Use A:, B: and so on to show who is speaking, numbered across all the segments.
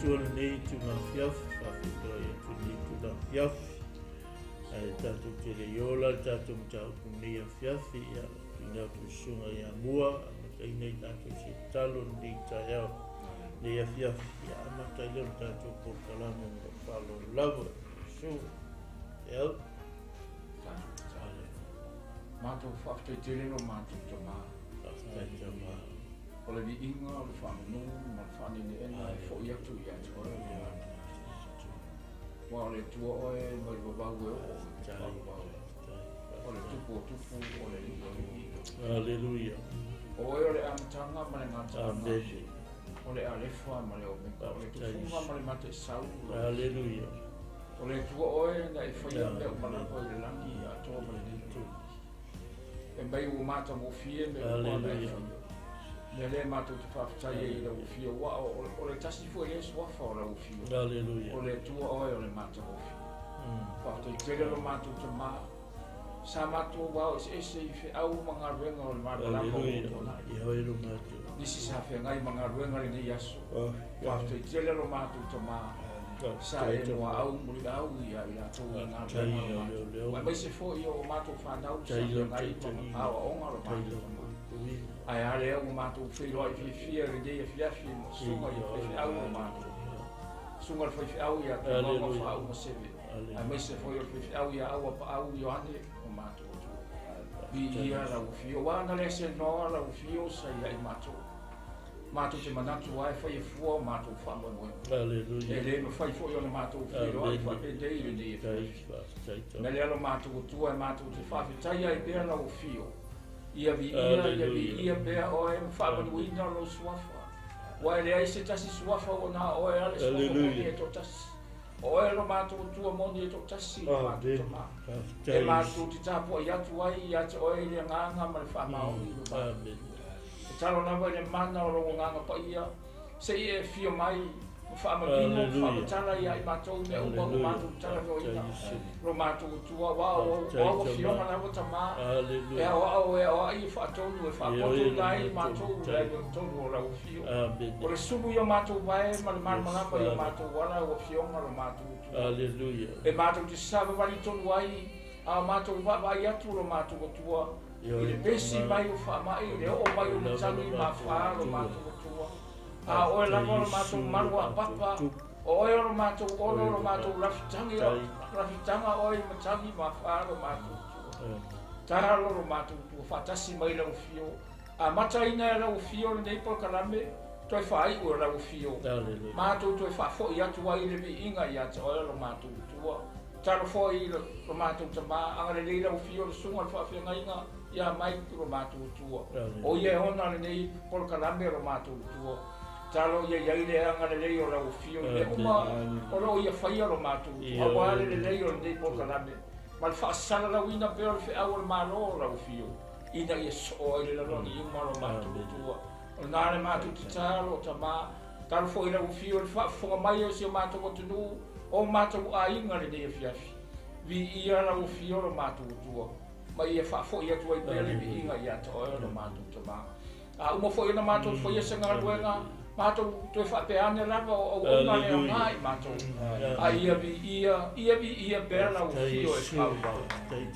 A: Atua i lenei itula afiafi, faafeiloai atu i lenei itula afiafi. Ae tatou te le i ola le tatou mataupu i lenei afiafi, ia, tuuina atu i le Susuga ia Mua, amataina i tatou se tatalo i lenei taeao, lenei afiafi, ia amata ai lea o le tatou polokalame ma lou faaaloalo lava, Susuga. Feau.
B: Tatou tatalo. Matou faafetai tele lo matou Tama.
A: Faafetai Tama.
B: O le viiga, o le faamanu ma le faaneeneega e foi atu ia te oe lo matou Atua. Aua o le Atua oe mai le vavau e oo i le faavavau. O le Tupu o tupu, o le Alii o alii.
A: Aleluia.
B: O oe o le amataga ma le gataaga.
A: Amene.
B: O le Alefa ma le Omega, o le Tufuga ma le Mataisau.
A: Aleluia.
B: O le Atua oe na e faia mea uma lava i le lagi atoa ma lenei taimi. E mai ua matagofie mea uma na e faia. Mea lea matou te faafetai ai i lau afio, aua o le tasi foi lea suafa o lau afio.
A: Aleluia.
B: O le Atua oe o le matagofie. Faafetai tele lo matou Tama. Sa matou ao eseese i feau ma galuega o le malamalama ua tuanai. Nisi sa feagai ma galuega lenei aso. Faafetai tele lo matou Tama. Sa e muaau muliau ia i latou i galuega o matou. Aemaise foi o matou fanau sa feagai ma aoaoga lo matou Tama. Ae a lea ua matou feiloai fiafia i lenei afiafi ma susuga i faifeau o matou. Susuga i le faifeau ia Tumama Faauma Seve. Aemaise foi o le faifeau ia Aua Paau Ioane o matou Atua. Viia lau afio, aua na le senoa lau afio sa ia i matou. Matou te manatu lava e fai e fua o matou faamoemoega.
A: Aleluia.
B: E le mafai foi ona matou feiloai faapenei i lenei afiafi. Mea lea lo matou Atua e matou te faafetaia ai pea lau afio. Ia viia, ia viia pea oe ma faamanuina lou suafa. Ua e leai se tasi suafa ua na o oe a le suafa moni e toatasi. O oe lo matou Atua moni e toatasi lo matou Tama. E matou te tapuai atu ai ia te oe i le agaga ma le faamaoni lo matou Atua. Tatalo lava i le mana o lou Agaga Paia, se i e afio mai ma faamanino ma faamatala ia i matou mea uma ua matou talanoaina, lo matou Atua, aua o au afioga lava Tama, e aoao e aoai e faatonu e faapotoina ai matou i le amiotonu o lau afio. O le sulu i o matou vae ma le malamalama i o matou ala au afioga lo matou Atua. E matou te savavali tonu ai a o matou vaavaai atu lo matou Atua, i le pesi mai o faamai, i le oo mai o matagi ma afa lo matou Atua. A o oe lava o lo matou malu aapapa, o oe o lo matou olo, o lo matou lafitagi, lafitaga oe i matagi ma afa lo matou Atua. Talo lo matou Atua, faatasi mai lau afio, amataina e lau afio lenei polokalame, toe faaiu e lau afio, matou toe faafoi atu ai le viiga ia te oe lo matou Atua. Talo foi lo matou Tama, agalelei lau afio le susuga i le faafeagaiga ia Mike lo matou Atua. O ia e ona lenei polokalame lo matou Atua. Talo ia i ai le agalelei o lau afio i mea uma o lo o ia faia lo matou Atua, aua le lelei o lenei polokalame ma le faasalalauina pea o le feau o le Malo o lau afio, ina ia soo ai le lalolagi uma lo matou Atua. O lena le matou tatalo, Tama. Talo foi lau afio i le faafofoga mai o si o matou atunuu, o matou aiga lenei afiafi. Viia lau afio lo matou Atua, ma ia faafoi atu ai pea le viiga ia te oe lo matou Tama. A uma foi ona matou faia se galuega, matou toe faapea ane lava o auauna le aoga i matou. A ia viia, ia viia pea lau afio e faaauau.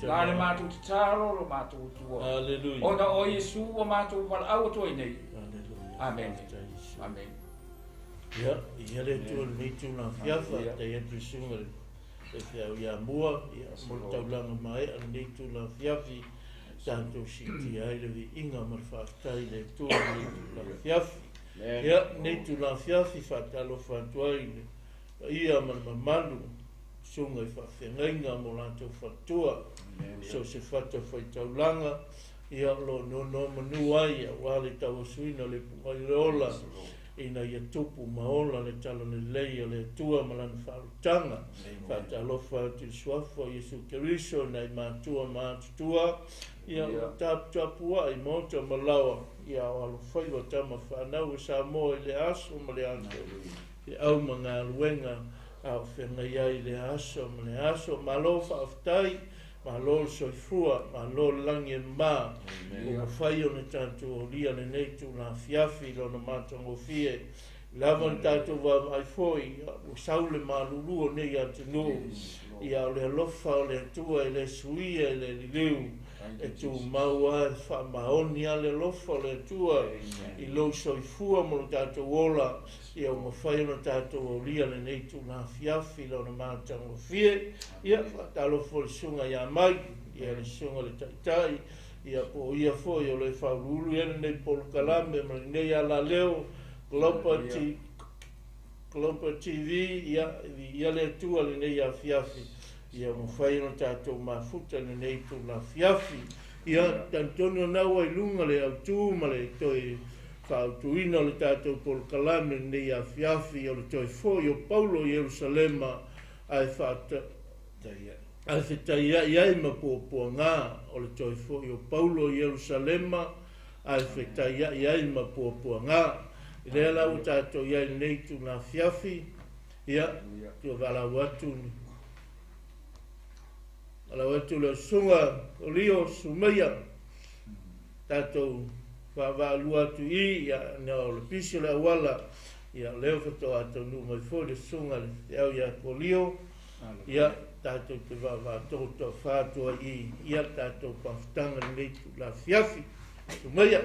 B: Na le matou tatalo lo matou Atua, ona o Iesu ua matou valaau atu ai nei. Amene. Amene.
A: Ia, ia le Atua i lenei itula afiafi, faafetai atu i le susuga i le faifeau ia Mua, ia, mo le taulaga maea lenei itula afiafi, tatou siitia ai le viiga ma le faafetai i le Atua i lenei itula afiafi. Ia, lenei itula afiafi, faatalofa atu ai i le paia ma le mamalu, susuga i faafeagaiga ma o latou faletua, so o se fatafaitaulaga, Ia, o lo o nonomanu ai aua le tauasuina o le puai o le ola, ina ia tupu ma ola le talalelei a le Atua ma Lana faaolataga. Faatalofa atu i le Suafa o Iesu Keriso, nai matua ma atutua, ia, o lo o taputapuai maota ma laoa, ia, o alofaiva tama fanau a Samoa i lea aso ma lea aso, feau ma galuega a o feagai ai i lea aso ma lea aso. Malo faafetai. Malo le soifua, malo le lagi e mama, ua mafai ona tatou aulia lenei itula afiafi i Lona matagofie. Lava na tatou vaavaai foi, ua sau le malulu o nei atunuu, ia o le alofa o le Atua e le suia e le liliu, e tumau lava e faamaoni lava le alofa o le Atua i lou soifua ma lo tatou ola, ia ua mafai ona tatou aulia lenei itula afiafi i Lona matagofie. Ia, faatalofa i le susuga ia Mai, ia le susuga i le Taitai, ia po o ia foi o lo o faauluulu i ai lenei polokalame ma lenei alaleo Global TV, ia, viia le Atua lenei afiafi, ia mafai ona tatou mafuta lenei itula afiafi. Ia, talitonu na ua i luga le autu ma le toe faautuina o le tatou polokalame lenei afiafi, o le toe foi o Paulo i Ierusalema ae fetaiai ai ma puapuaga, o le toe foi o Paulo i Ierusalema ae fetaiai ai ma puapuaga. I lea la ua tatou i ai lenei itula afiafi, ia, tua valaau atu le susuga o Lio Sumeia, tatou vaavaalua atu i, ia, na o le pisi o le auala, ia, o lea faatoa taunuu mai foi le susuga le feau ia Kolio, ia, tatou te vaavaatoo toafa atu ai i, ia, tatou pafutaga lenei itula afiafi. Sumeia.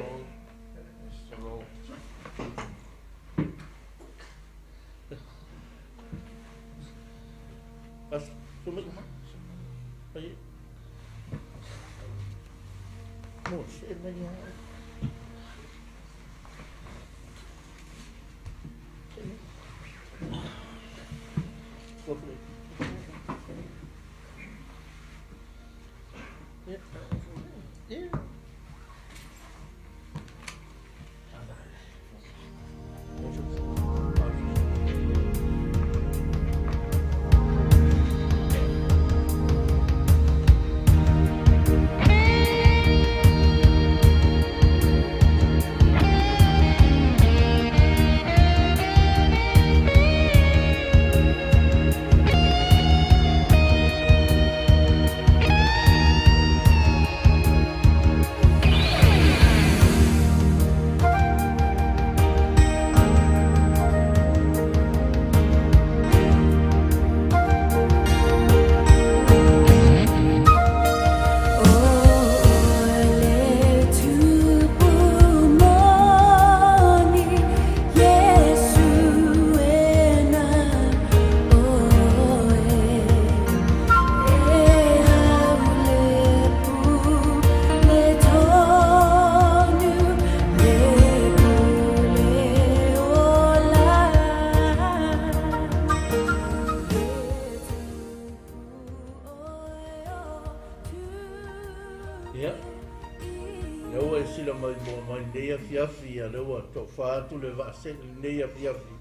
A: Tofa atu le vaasele lenei afiafi,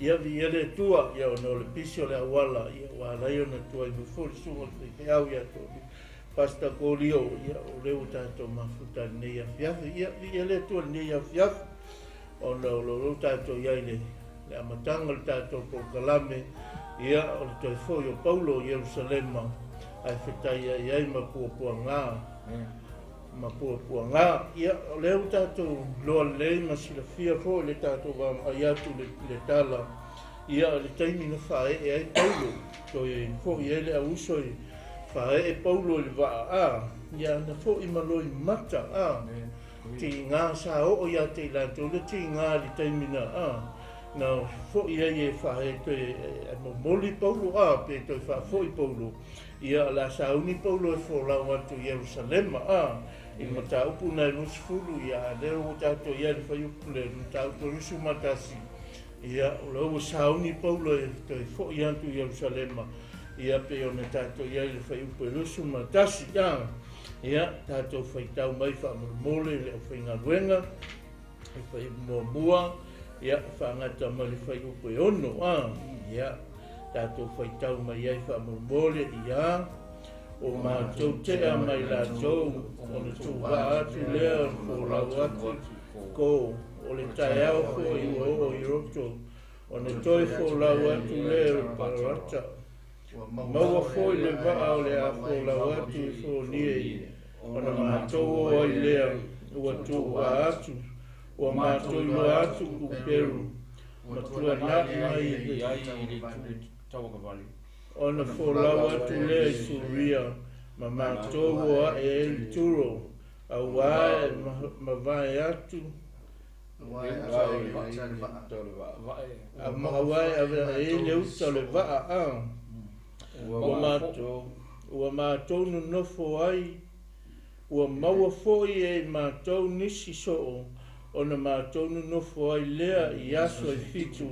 A: ia viia le Atua, ia ona o le pisi o le auala, ia ua ala ai ona tuai mai foi le susuga o le faifeau ia Tolu Pastor Kolio, ia o lea ua tatou mafuta lenei afiafi, ia viia le Atua lenei afiafi, ona o lo tatou i ai le amataga o le tatou polokalame, ia o le toe foi o Paulo i Ierusalema ae fetaiai ai ma puapuaga. Ma puapuaga. Ia, o lea ua tatou loa lelei ma silafia foi le tatou vaavaai atu le tala, ia, le taimi na faaee ai Paulo, toe foi ai le auuso i faaee Paulo i le vaa, ia, na foi ma loi mata, tiga sa oo ia te i latou le tiga le taimi na, na foi ai e faaee toe momoli Paulo, pe toe faafoi Paulo, ia, la sauni Paulo e folau atu i Ierusalema, i le mataupu na e 20, ia, lea ua tatou i ai le faiupu le mataupu e 21, ia, o lea ua sauni Paulo e toe foi atu i Ierusalema, ia, pe ona tatou i ai le faiupu e 21, ia, tatou faitau mai faamolemole le aufaigaluega, e faiupu muamua, ia, faagata mai le faiupu e 6, ia, tatou faitau mai ai faamolemole, ia, o matou tea mai latou, ona tuuvaa atu lea o le folau atu, ko, o le taeao foi ua oo i roto, ona toe folau atu lea o le parata, maua foi le vaa o le a folau atu i Fonie, ona matou o ai lea, ua tuuvaa atu, ua matou iloa atu Kuperu, Ma tuana'i mai
B: i ai i le itu tauagavale.
A: Ona folau atu lea i Suria, ma matou o a'e ai i Turo, auā e mavae atu auā e ave ai le uta o le vaa a. Ua matou nonofo ai, ua maua foi e i matou nisi soo, ona matou nonofo ai lea i aso e 7,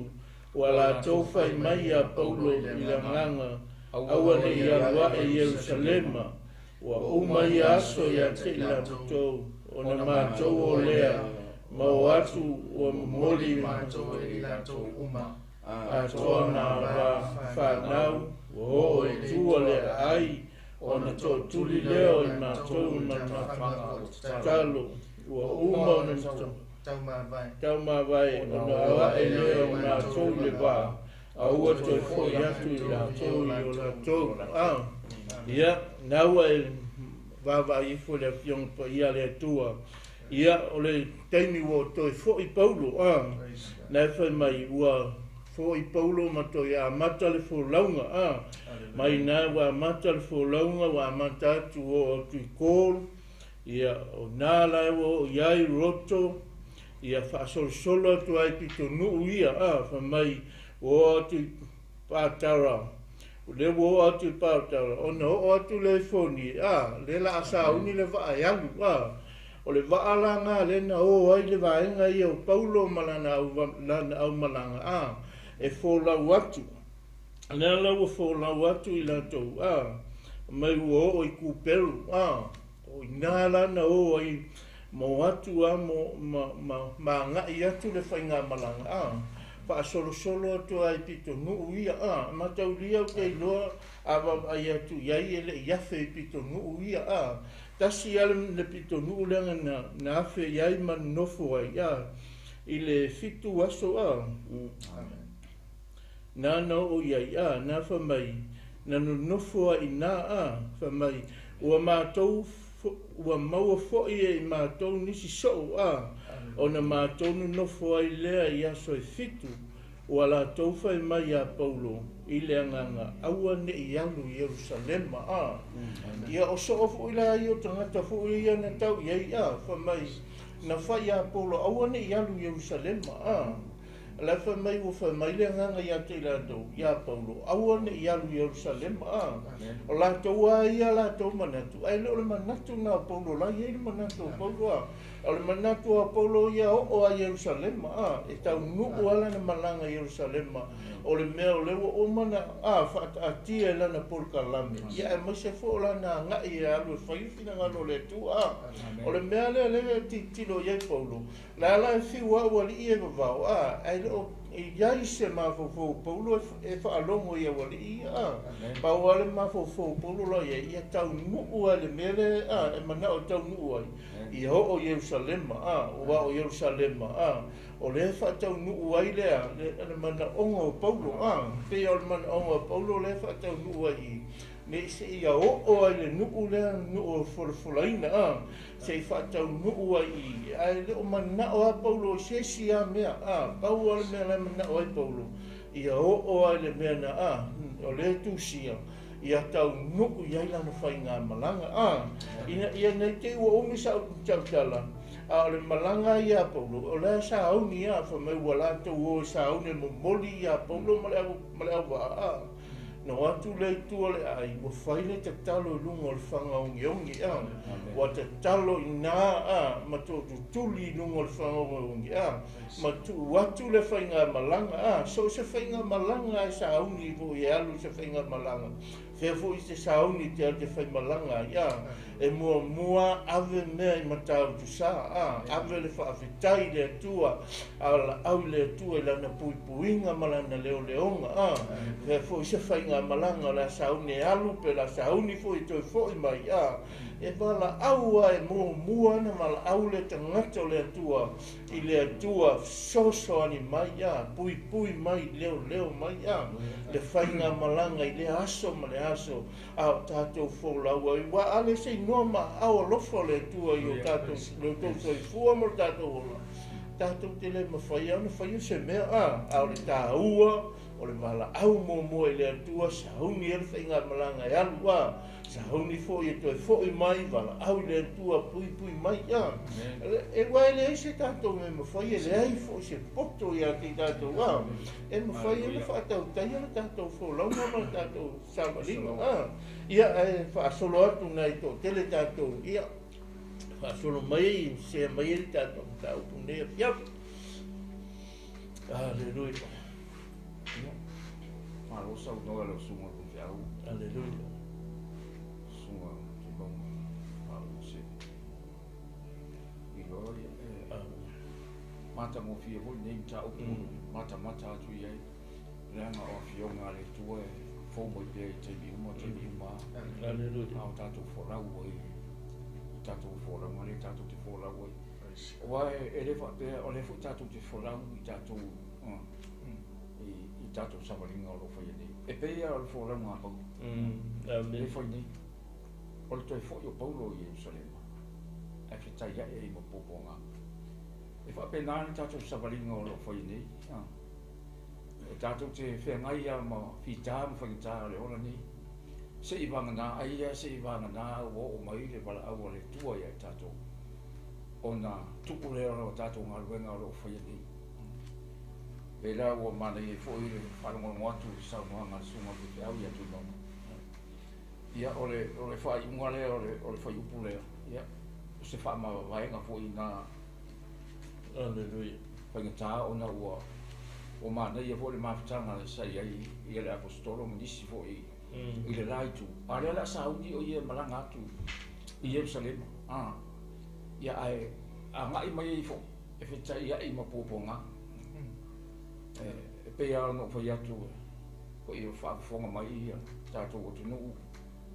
A: ua latou fai mai iā Paulo i le agaga, aua ne'i alu a'e i Ierusalema, ua uma ia aso iā te i latou, ona matou o lea, ma o atu ua momoli
C: matou e i latou uma,
A: atoa na fanau, ua oo i tua le aai, ona to'atuli lea o i matou ma tatalo, ua uma ona taumavae, ona o a'e lea o i matou i le vaa, a ua toe fo'i atu i latou i o latou. Ia, na ua e vaavaai ifo le Afioga Paia a le Atua. Ia, o le taimi ua toe fo'i Paulo, na e fai mai ua fo'i Paulo ma toe amata le folauga, mai na ua amata le folauga, ua amata atu o atu i Kol, ia, o nā la ua o i ai roto, ia faasolosolo atu ai pitonuu ia, fai mai ua oo atu i Patara, le ua oo atu i Patara, ona oo atu le foni, le la sauni le vaa e alu, o le vaa la ngā le na o ai le vaenga ia o Paulo ma lana aumalaga, e folau atu, lea la ua folau atu i latou, mai ua oo i Kuperu, o ina la na o ai mo atu a mo ma agai atu le faigamalaga, faasolosolo atu ai pitonuu ia, mataulia o te iloa a vaavaai atu i ai e le'i afe i pitonuu ia, tasi a le pitonuu lea na afe i ai ma nonofo ai, i le 7 aso, na na oo i ai, na fai mai na nonofo ai iná, fai mai ua matou ua maua fo'i e i matou nisi soo, ona matou nonofo ai lea i aso e 7, ua latou fai mai iā Paulo i le agaga, aua ne'i alu i Ierusalema, Ia o soo fo'i la ia o tagata fo'i ia na tau i ai, fai mai na fai iā Paulo aua ne'i alu i Ierusalema, La fai mai ua fai mai le agaga iā te i latou, iā Paulo, aua ne'i alu i Ierusalema, O latou a ia latou manatu, ae le o le manatu na o Paulo la i ai le manatu o Paulo, O le manatu o Paulo ia oo a Ierusalema, e taunuu a lana malaga i Ierusalema, o le mea o le ua uma na faataatia e lana polokalame, ia aemaise foi o lana aga'i e alu e fai le finagalo o le Atua, O le mea lea lea e tilotilo i ai Paulo, la la e fiu au alii e vavao, ae le o i ai se mafaufau o Paulo e faalogo i au alii ia, Pau lava le mafaufau o Paulo la i ai, ia taunuu ai le mea lea, e manao e taunuu ai, ia oo i Ierusalema, ua o Ierusalema, o lea faataunuu ai lea, le manaoga o Paulo, pei o le manaoga o Paulo lea faataunuu ai i, nei se ia oo ai le nuu lea, nuu o folafolaina, se i faataunuu ai i, ae le o manao a Paulo i se isi a mea, pau a le mea la e manao ai Paulo, ia oo ai le mea na, o lea tusia, ia taunuu i ai lana faigamalaga, ina ia nei te i ua umi sa'u tautala, a o le malaga ia Paulo, o lea sauni ia, fai mai ua latou o e sauni e momoli ia Paulo ma le auvaa, No atu le itua le ai, ua fai le tatalo i luga o le fagaogiogi, ua tatalo iná, ma tootutuli i luga o le fagaogiogi, ma tuu atu le faigamalaga, so o se faigamalaga e sauni foi e alu se faigamalaga, fea foi se sauni te alu te faimalaga ai, e muamua ave mea i Matautu-sa, ave le faafetai i le Atua, a laau i le Atua i lana puipuiga ma lana leoleoga, fea foi se faigamalaga o le a sauni e alu pe la sauni foi e toe fo'i mai, e valaau a e muamua na valaau le tagata o le Atua i le Atua fesoasoani mai, puipui mai, leoleo mai, le faigamalaga i lea aso ma le aso, a o tatou folau ai, ua ale se inoa ma ao alofa o le Atua i o tatou, le tou soifua ma le tatou ola. Tatou te le mafai lava ona faia se mea, a, a o le taua o le valaau muamua i le Atua, sauni ai le faigamalaga e alu, a, sauni foi e toe foi mai, valaau i le Atua, puipui mai, a. Aua e leai se tatou mea e mafai, e leai foi se poto ia te i tatou, a, e mafai ona faatautaia le tatou folauga ma le tatou savaliga, a. Ia, ae faasolo atu nai toatele tatou, ia, faasolo mai, sea mai ai le tatou mataupu nei afiafi. Aleluia.
B: Ia, malo saunoa lau susuga i le faifeau.
A: Aleluia.
B: Susuga Tuimauga Paulo se iloa ia e matagofie foi lenei mataupu matamata atu i ai leaga o afioga a le Atua e fou mai pea i taimi uma taimi uma.
A: Aleluia.
B: A o tatou folau ai i tatou folauga lea tatou te folau ai. Aua e le faapea o lea foi tatou te folau i tatou i tatou savaliga o lo o faia nei. E pei lava o le folauga a Paulo.
A: Amen.
B: Le fai nei. O le toe foi o Paulo i Ierusalema, ae fetaiai ai ma puapuaga. E faapena le tatou savaliga o lo o faia nei. E tatou te feagai lava ma fita ma faigata o le ola nei. Se i vagana ai ia, se i vagana ua oo mai le valaau a le Atua ia i tatou. Ona tuu lea o tatou galuega o lo o faia nei. Pei la ua manaia ai foi le faalogologo atu i saunoaga a le susuga i le faifeau ia Tuimauga. Ia, o le faaiuga lea, o le fuaiupu lea, ia, o se faamavaega foi i na
A: Aleluia.
B: faigata ona ua manaia foi le mafutaga sa i ai ia le aposetolo ma nisi foi i le la itu. A lea o le a sauni o ia e malaga atu i Ierusalema. Ia, ae agai mai ai foi e fetaiai ma puapuaga. E pei lava ona ou fai atu foi o faafofoga mai ia tatou atunuu,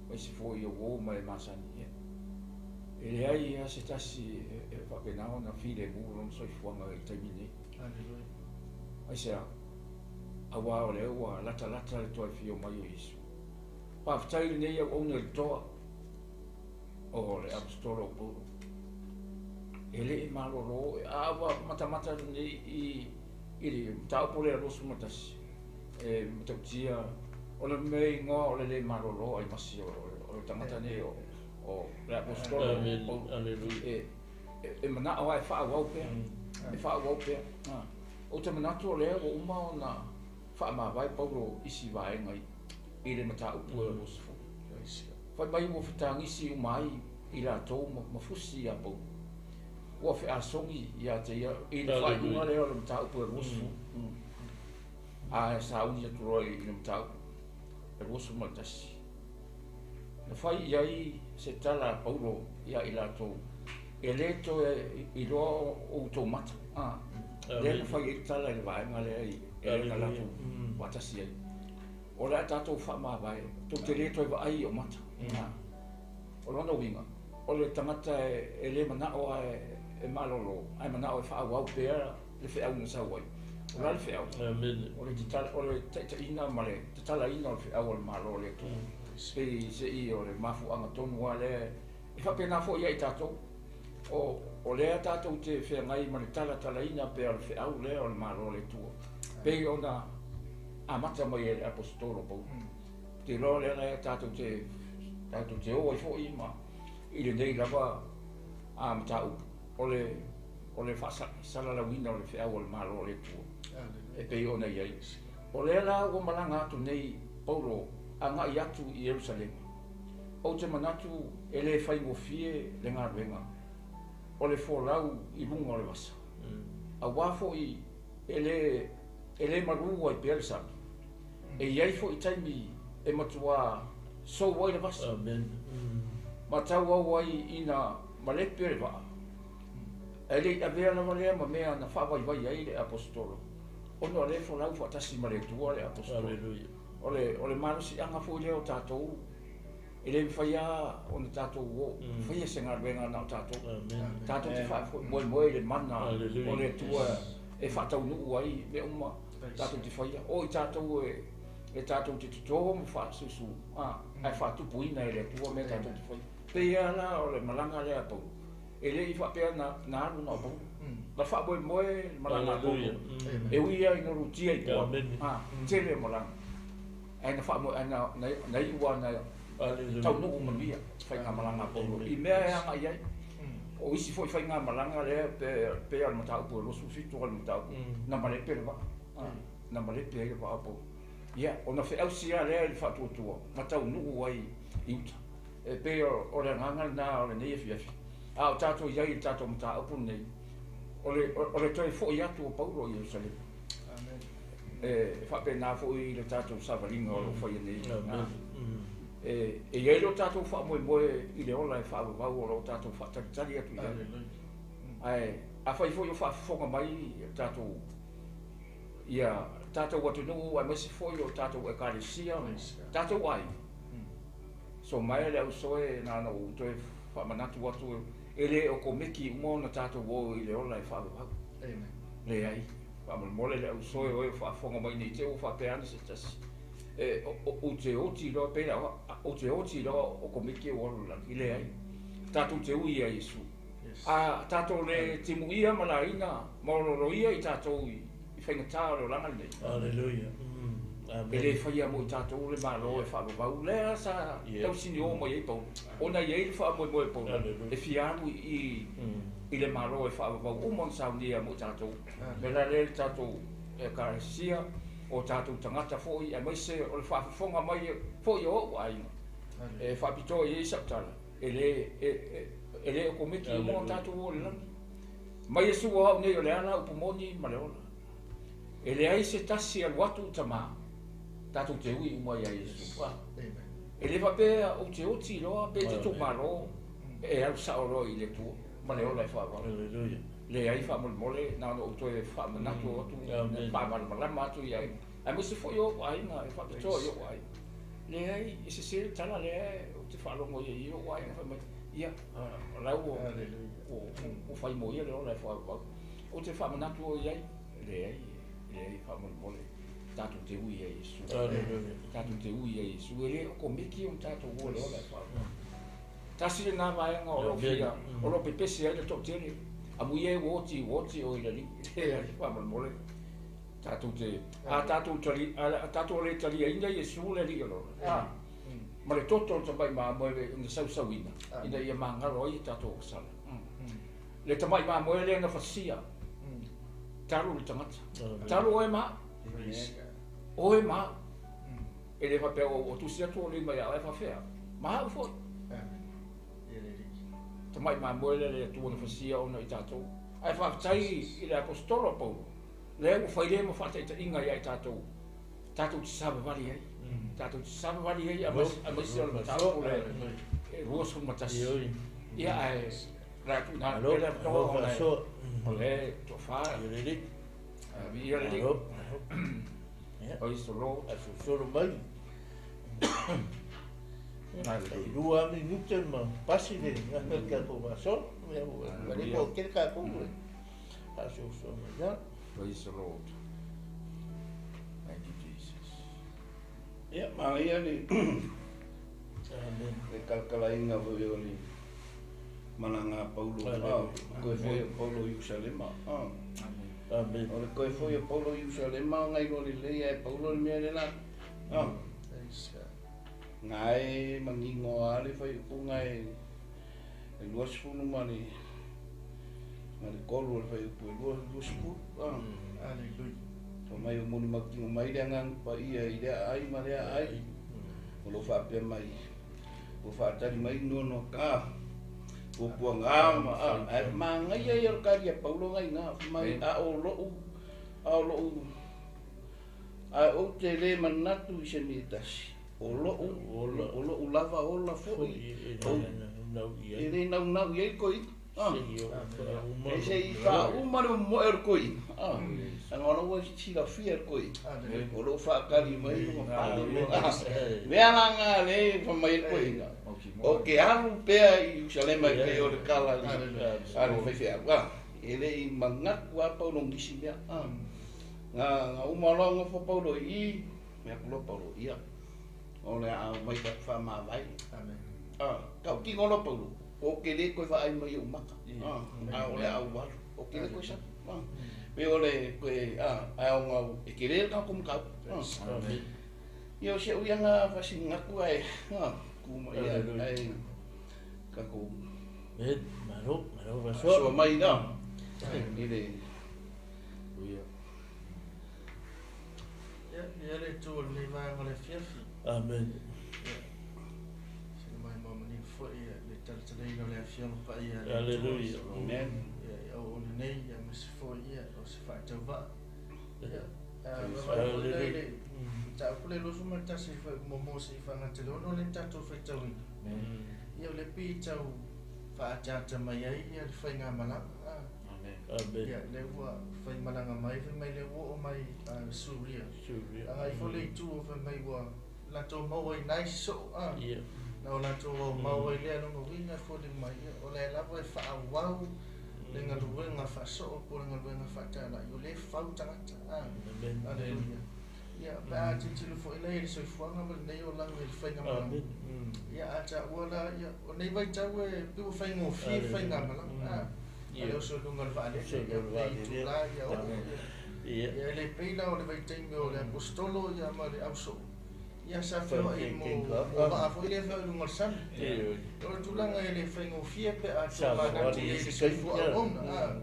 B: aemaise foi o uo ma e masani. Ia, e leai lava se tasi e faapena ona filemu lona soifuaga i le taimi nei.
C: Aleluia.
B: Aisea, aua o lea ua latalata le toe afio mai o Iesu. Faafetai lenei auauna i le toa o le aposetolo o Paulo. E le i malolo, a ua matamata lenei i le mataupu lea 21, e matautia o le mea igoa o le le malolo ai masi o le tagata nei o le aposetolo o Paulo.
A: Aleluia.
B: E manao lava e faaauau pea, e faaauau pea. Ou te manatu o lea ua uma ona faamavae Paulo isi vaega i le mataupu e 20. Fai mai ua fetagisi uma ai i latou ma fusi ia Paulo. Ua feasogi ia te ia i le faaiuga lea o le mataupu e 20. A sauni atu loa i le mataupu e 21. Na fai i ai se tala a Paulo ia i latou, e le toe iloa o outou mata. Lea na fai ai le tala i le vaega lea e le na latou faatasi ai. O le a tatou faamavae, tou te le toe vaai i o mata. O lona uiga, o le tagata e le manao e malolo, ae manao e faaauau pea le feau na sau ai. O la le feau?
A: Amen.
B: O le taitaiina ma le tatalaina o le feau o le Malo o le Atua. Pei se i o le mafuaaga tonu lava lea. E faapena foi ia i tatou. O lea tatou te feagai ma le talatalaina pea o le feau lea o le Malo o le Atua. Pei ona amata mai e le aposetolo Paulo. Te iloa lea la tatou te o ai foi ma i lenei lava mataupu o le faasalalauina o le feau o le Malo o le Atua. E pei ona i ai. O lea la ua malaga atu nei Paulo agai atu i Ierusalema. Ou te manatu e le faigofie le galuega o le folau i luga o le vasa. Aua foi e le malu ai pea le sami. E i ai foi taimi e matua sou ai le vasa.
A: Amen.
B: Ma tauau ai ina malepe le vaa. E le i avea lava lea ma mea na faavaivai ai le aposetolo. Ona o lea folau faatasi ma le Atua le aposetolo.
A: Aleluia.
B: O le malosiaga foi lea o tatou, e le mafai lava ona tatou o faia se galuega na o tatou. Tatou te faamoemoe i le mana o le Atua e faataunuu ai mea uma tatou te faia. O i tatou e tatou te toto ma faasusu, ae faatupuina e le Atua mea tatou te faia. Pei lava la o le malaga lea a Paulo. E lei faapea na alu na o Paulo. Na faamoemoe malaga a Paulo. E ui ia ina lutia i tua. Tele o malaga. Ae na faamoe ae na iu lava na taunuu manuia faigamalaga a Paulo i mea e agai ai. O isi foi faigamalaga lea pei o le mataupu e 27 o le mataupu na malepe le vaa. Na malepe ai le vaa o Paulo. Ia, ona feausi lava lea i le faatuatua ma taunuu ai i uta. E pei o le agaga lena o lenei afiafi. A o tatou i ai i le tatou mataupu lenei, o le toe foi atu o Paulo i Ierusalema. E faapena foi i le tatou savaliga o lo o faia nei. E i ai lo tatou faamoemoe i le ola e faavavau o lo o tatou faatalitali atu i ai. Ae afai foi o faafofoga mai tatou ia tatou atunuu aemaise foi o tatou ekalesia, tatou aiga. So mai le au soe na ona ou toe faamanatu atu e le o komeki uma ona tatou o i le ola e faavavau. Leai, faamolemole le au soe oe o faafofoga mai nei te ua faapea ane se tasi. E ou te oti loa pe ou te oti loa o komeki o alu lagi. Leai, tatou te ui ia Iesu. A tatou le timuia ma laina ma ololoia i tatou i faigata o le olaga lenei.
A: Hallelujah.
B: E le faia mo i tatou le malo e faavavau. Lea sa tausini o mai ai Paulo. Ona i ai le faamoemoe Paulo. E fia alu i le malo e faavavau uma ona saunia mo i tatou. Me la le tatou ekalesia o tatou tagata foi aemaise o le faafofoga mai foi o ou aiga. E faapitoa i ai sau tala. E le o komeki uma o tatou o le lagi. Mai Iesu o au nei o le ala upu moni ma le ola. E leai se tasi alu atu i tamā. Tatou te ui uma ia Iesu. E le faapea ou te oti loa pe te tumalo e alu sao loa i le Atua ma le ola e faavavau. Leai faamolemole na ona ou toe faamanatu atu, faamalamalama atu ia aiga. Aemaise foi o ou aiga e faapitoa i ou aiga. Leai, e sese le tala lea ou te faalogo i ou aiga fai mai. Ia, o lau o fai mo ia le ola e faavavau. Ou te faamanatu o i ai. Leai, leai faamolemole. Tatou te ui ia Iesu. Tatou te ui ia Iesu. E le o komeki o tatou o le ola e faavavau. Tasi le nā vaega o lo fia, o lo pepese ai le toatele. Amu ia e oti o i le li. Leai faamolemole. Tatou te, a tatou tali, a tatou le talia ina Iesu le li o lola. Ma le toto o le tamai mamoe na sausauina, ina ia magalo ai tatou sala. Le tamai mamoe lea na fasia. Talu le tagata. Talu oe ma. Oe ma. E le faapea o tusi atu o le mai a e faafea. Ma au foi. Tamai mamoe lea le Atua na fasia ona i tatou. Ae faafetai i le apostolo Paulo. Lea ua fai le ma faataitaiga ia i tatou. Tatou te savavali ai. Tatou te savavali ai aemaise o le mataupu le 21. Ia ae la tu na le toa o le tofa. Ia le li. Praise the Lord.
A: Aso mai. Lua minute ma pasi le ngā ka ko vaso. Ma le ko ke ka ko. Aso mai.
B: Praise the Lord. Thank you, Jesus.
D: Ia, maia le le kalakalaina foi o le malaga Paulo. Koe foi o Paulo i Ierusalema.
A: Amen.
D: O le koe foi o Paulo i Ierusalema ngai loa lelei ae Paulo le mea le la. Ngai manino a le faaiupuga e 20 ma le 3 o le faaiupu e 20.
C: Hallelujah.
D: O mai o moni mautino mai le agaga paia i lea ai ma lea ai. O lo faapea mai ua faatali mai nono ka puapuaga ma ae magaia ia o le kali a Paulo gaiga mai a o lou ae ou te le manatu i se mea tasi. O lou lava ola foi e le naunau i ai koina. E se i faauma le momoe o le koina. Ana ua silafia le koina. O lou faakali mai ma pale. Mea la ngā le whamai le koina. O ke alu pea i Ierusalema i pei o le kala a le faifeau. E le i manatu a Paulo ngisi mea. Ngā uma loa ngofo Paulo i mea kuloa Paulo ia. O le a mai whaamawai. Kau tingo loa Paulo. O ke le koe vaai mai o maka. A o le au walu. O ke le koe sa. Pe o le koe a o ngau e ke le ka kum kau. Ia o se uianga fasingaku ai. Kuma ia ai ka ko.
A: Malo, malo vasoa.
D: So mai na. Ile.
B: Ia.
C: Ia le tu le vaega o le afiafi.
A: Amen.
C: Sina mai mamani foi le talatalaina o le afioga paia a le Atua.
A: Hallelujah.
D: Amen.
C: Ia au o lenei ia ma se foi ia o se faatauvaa. Ia
A: Hallelujah.
C: Mataupu le 21 foi momo se i fagatele ono le tatou faitauina. Ia o le pi tau faaataata mai ai ia le faigamalaga.
B: Amen.
A: Amen.
C: Ia le ua faimalaga mai fai mai le ua oo mai Suria.
A: Suria.
C: Agai foi le itu o fai mai ua latou maua i nai sosoo.
A: Ia.
C: Na o latou aumau ai lea lona uiga e foliga mai ia o lae lava e faaauau le galuega faasoo po o le galuega faatalai o lē fau tagata.
A: Amen.
C: Aleluia. Ia pe a tilotilo foi lea i le soifuaga ma lenei olaga i le faigamalaga.
A: Amen.
C: Ia a taua la ia o nei vaitau e piu faigofie faigamalaga. A le oso i luga o le vaalele ia lenei itulā ia oo ia.
A: Ia.
C: Ia e le pei la o le vaitaimi o le apostolo ia ma le ausoo. Ia sa feoai mo vaa foi lea feoai i luga o le sami. O le tulaga e le faigofie pe a tomanatu i ai le soifua auauna.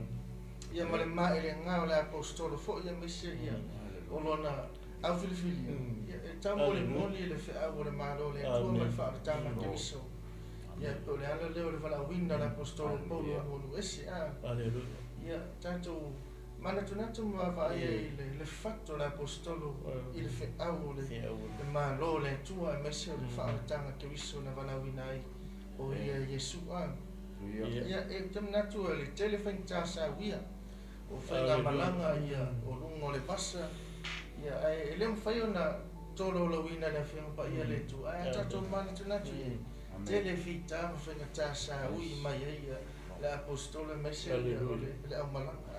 C: Ia ma le maelega o le apostolo foi ia maise ia o lona aufilifilia. Ia e taumolimoli le feau o le Malo o le Atua ma le faaolataga Keriso. Ia pe o le ala lea o le valaauina o le apostolo Paulo anuanu ese.
A: Hallelujah.
C: Ia tatou manatunatu ma vaavaai ai i le fatu o le apostolo i le feau o le Malo o le Atua aemaise o le faaolataga Keriso na valaauina ai o ia Iesu. Ia e te manatu e le tele faigata sauia o faigamalaga ia o luga o le vasa. Ia ae e le mafai ona tolaulauina le afioga paia le Atua ae a tatou manatunatu ia tele fita ma faigata saui mai ai ia le apostolo aemaise o le aumalaga.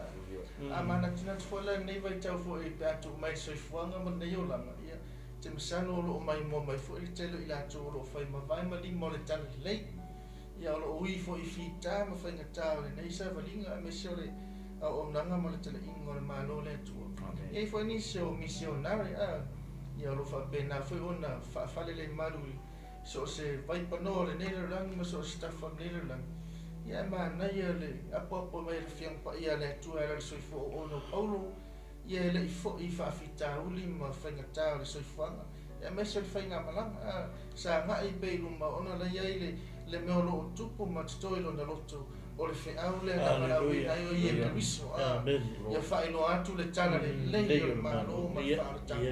C: A manatunatu foi la lenei vaitau foi pe a tuu mai le soifuaga ma lenei olaga ia te masalo o loo maimoa mai foi le tele o i latou o loo fai mavae ma lima o le talalelei. Ia o loo ui foi fita ma faigata o lenei savaliga aemaise o le auaunaga ma le talaiga o le Malo o le Atua. Ia i foi nisi o misionare ia o loo faapena foi ona faafalelemalu i so o se vaipanoa o lenei lalolagi ma so o se tafa o lenei lalolagi. Ia e manaia le apoapo mai le afioga paia a le Atua e ala i le soifua auauna o Paulo. Ia e le'i fo'i faafitauli ma faigata o le soifuaga aemaise o le faigamalaga. Sa agai pea i luma ona la iai le mea o loo tupu ma totoe i lona loto o le feau lea na valaauina ai o ia Keriso. Ia faailoa atu le tala lelei o le Malo ma le faaolataga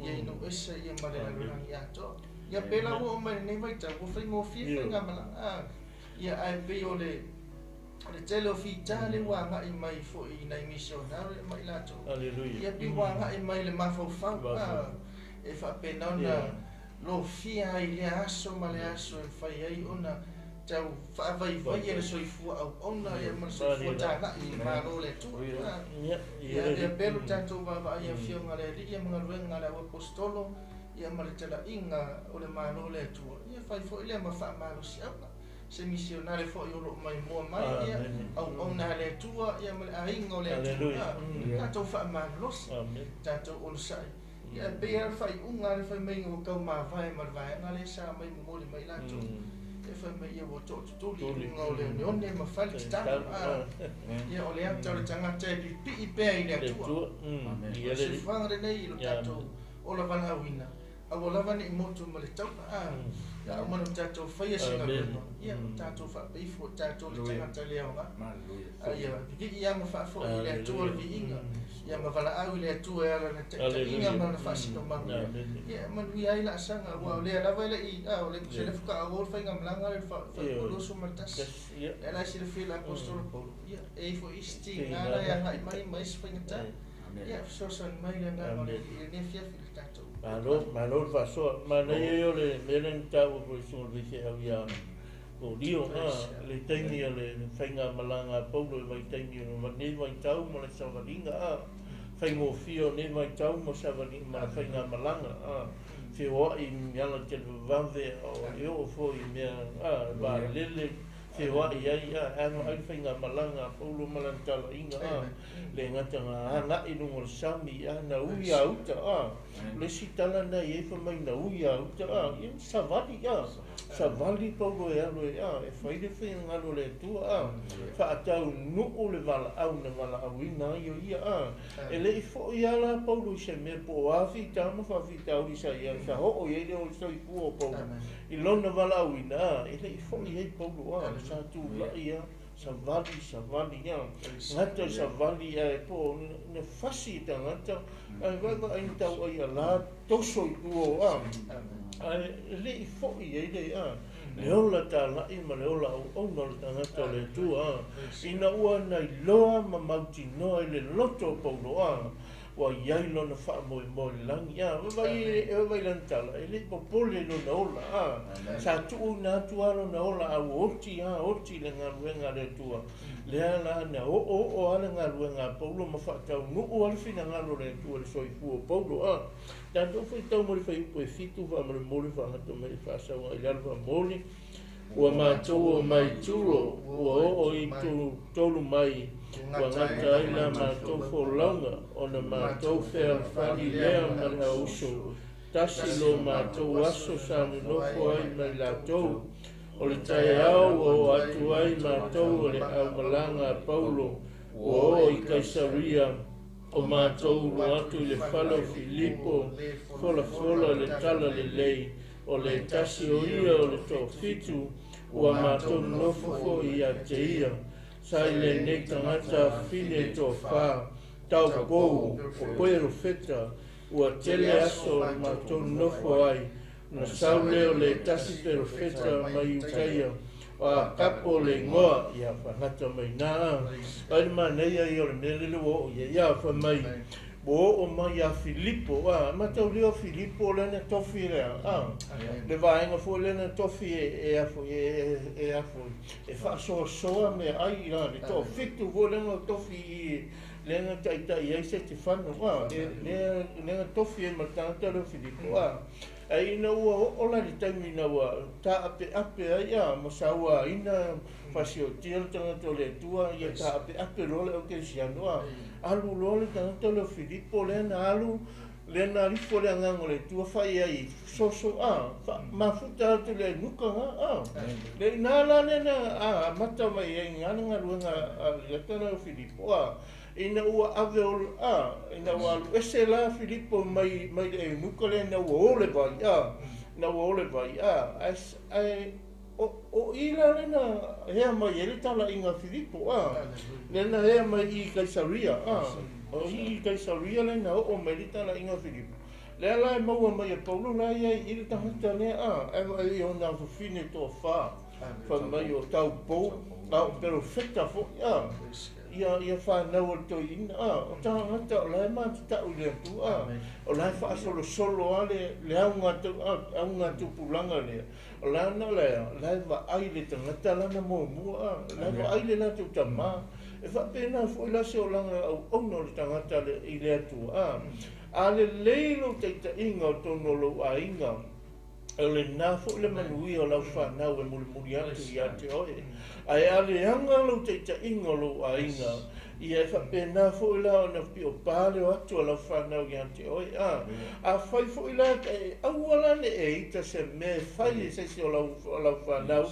C: ia inu ese ia ma le lalolagi atoa. Ia pe la ua oo mai lenei vaitau ua faigofie faigamalaga. Ia ae pei o le tele o fita le ua agai mai foi i nai misionare ma i latou. Ia pei ua agai mai le mafaufau e faapena ona lofia ai lea aso ma le aso e mafai ai ona tau faavaivai le soifua auauna ia ma le soifua talai i le Malo o le Atua. Ia ia pea lo tatou vaavaai i afioga a le Alii ma galuega a le auapostolo ia ma le talaiga o le Malo o le Atua. Ia fai foi lea ma faamalosiauga se misionare foi o loo maimoa mai ia auauna a le Atua ia ma le aiga o le Atua. Tatou faamalolosi, tatou onosai. Ia e pei lava le faaiuga le faimaiga ua taumavae ma le vaega lea sa mai momoli mai latou. E fai mai ia ua tootutuli i luga o le oneone ma fai le tatalo. Ia o le ata o le tagata e pipii pea i le Atua. O le soifuaga lenei i lo tatou ola valaauina aua lava nei motu ma le taula. Ia uma ona tatou faia se galuega ia tatou faapeifo tatou le tagata le aoga. Ia vivii ia ma faafoi i le Atua le viiga ia ma valaau i le Atua e ala na taitaiga ma lana faasinomaga. Ia manuia ai laasaga aua o lea lava e le'i o le selefuka auau le faigamalaga le 21. Lea la e silafia le apostolo Paulo ia e i foi isi tiga la e agai mai ma isi faigata. Ia fesoasoani mai le agaga o le Alii i lenei afiafi i le tatou.
A: Malo, malo le faasoa. Manaia ia o le mea lea na taua foi i susuga o le faifeau ia Korio, le taimi o le faigamalaga a Paulo i vaitaimi o lenei vaitau ma le savaliga, faigofie o nei vaitau ma savaliga ma le faigamalaga, feoai i ala televavave o e oo foi i mea vaalele, Feoai ai a vaai le faigamalaga a Paulo ma lana talaiga a le gata agai i luga o le sami a na ui a uta a le isi tala na i ai fai mai na ui a uta a ia savali a savali Paulo e alu ai a e fai le finagalo o le Atua a faataunuu le valaau na valaauina ai o ia a e le i fo'i lava la Paulo i se mea po o a fita ma faafitauli sa ia sa oo i ai le soifua o Paulo i lona valaauina a e le i fo'i ai Paulo a sa tulai a savali savali a gata savali ae po na fasi i tagata ae vaevaai na tau ai ala toso i tua a ae le i fo'i ai le a le ola talai ma le ola auauna o le tagata o le Atua a ina ua nailoa ma mautinoa i le loto o Paulo a ua iai lona faamoemoe i le lagi a vaai e vaai lana tala e le i popole i lona ola a sa tuuina atu a lona ola a ua oti a oti le galuega a le Atua lea la na oo a le galuega a Paulo ma faataunuu a le finagalo o le Atua i le soifua o Paulo a tatou faitau mo le fuaiupu e 7 faamolemole faagata mai le faasauga i lalo faamoli ua matou o mai Turo ua oo i tolu mai ua gata ai la matou folauga ona matou fealofani lea ma le auuso tasi lo matou aso sa nonofo ai ma i latou o le taeao ua oo atu ai matou o le aumalaga a Paulo ua oo i Kaisaria o matou ulu atu i le fale o Filipo folafola le tala lelei o le tasi o ia o le toafitu ua matou nonofo foi ia te ia sa i lenei tagata afine toafa taupou o perofeta ua tele aso o le matou nonofo ai na sau lea o le tasi perofeta mai Iutaia o Akapo le igoa ia faagata mai na ai le manaia ia o le mea lele ua oo i ai ia fai mai ua oo mai ia Filipo a mataulia o Filipo lea na tofi lea a le vaega foi lea na tofi e afo e afo e faasoasoa meaai la le toafitu foi lea na tofi i lea na taitai ai Setefano a lea na tofi ai ma le tagata lea o Filipo a ai ina ua oo la le taimi na ua taapeape ai a ma sauaina fasiotia le tagata o le Atua ia taapeape loa le aukerisiano a alu loa le tagata lea o Filipo lea na alu lea na alifo le agaga o le Atua fai ai soso a mafuta atu le nuka ga a le ina la lea na amata mai ai ngā le galuega a le tagata lea o Filipo a ina ua ave o a ina ua alu ese la Filipo mai mai le eunuka lea na ua o le vai a na ua o le vai a ae o i la lena hea mai e le talaiga Filipo a lena hea mai i Kaisaria a o i Kaisaria lena oo mai le talaiga Filipo lea la e maua mai e Paulo la ia i le tagata lea a e vaai ona fafine toafa fai mai o taupou a o perofeta foi a ia ia whanau o le toeina a o tagata o la e matatau i le Atua a o la e faasolosolo a le auga tupulaga lea o la na lea la e vaai le tagata lana muamua a la e vaai le latou tamā e faapena foi la se olaga auauna o le tagata i le Atua a a lelei lou taitaiga o tonu o lou aiga o lena foi le manuia o lau whanau e mulimuli atu ia te oe. Ae a leaga lou taitaiga o lou aiga, ia e faapena foi la ona pio pale o atu o lau whanau ia te oe. A fai foi la, e aua la ne e ita se mea e fai e se o lau whanau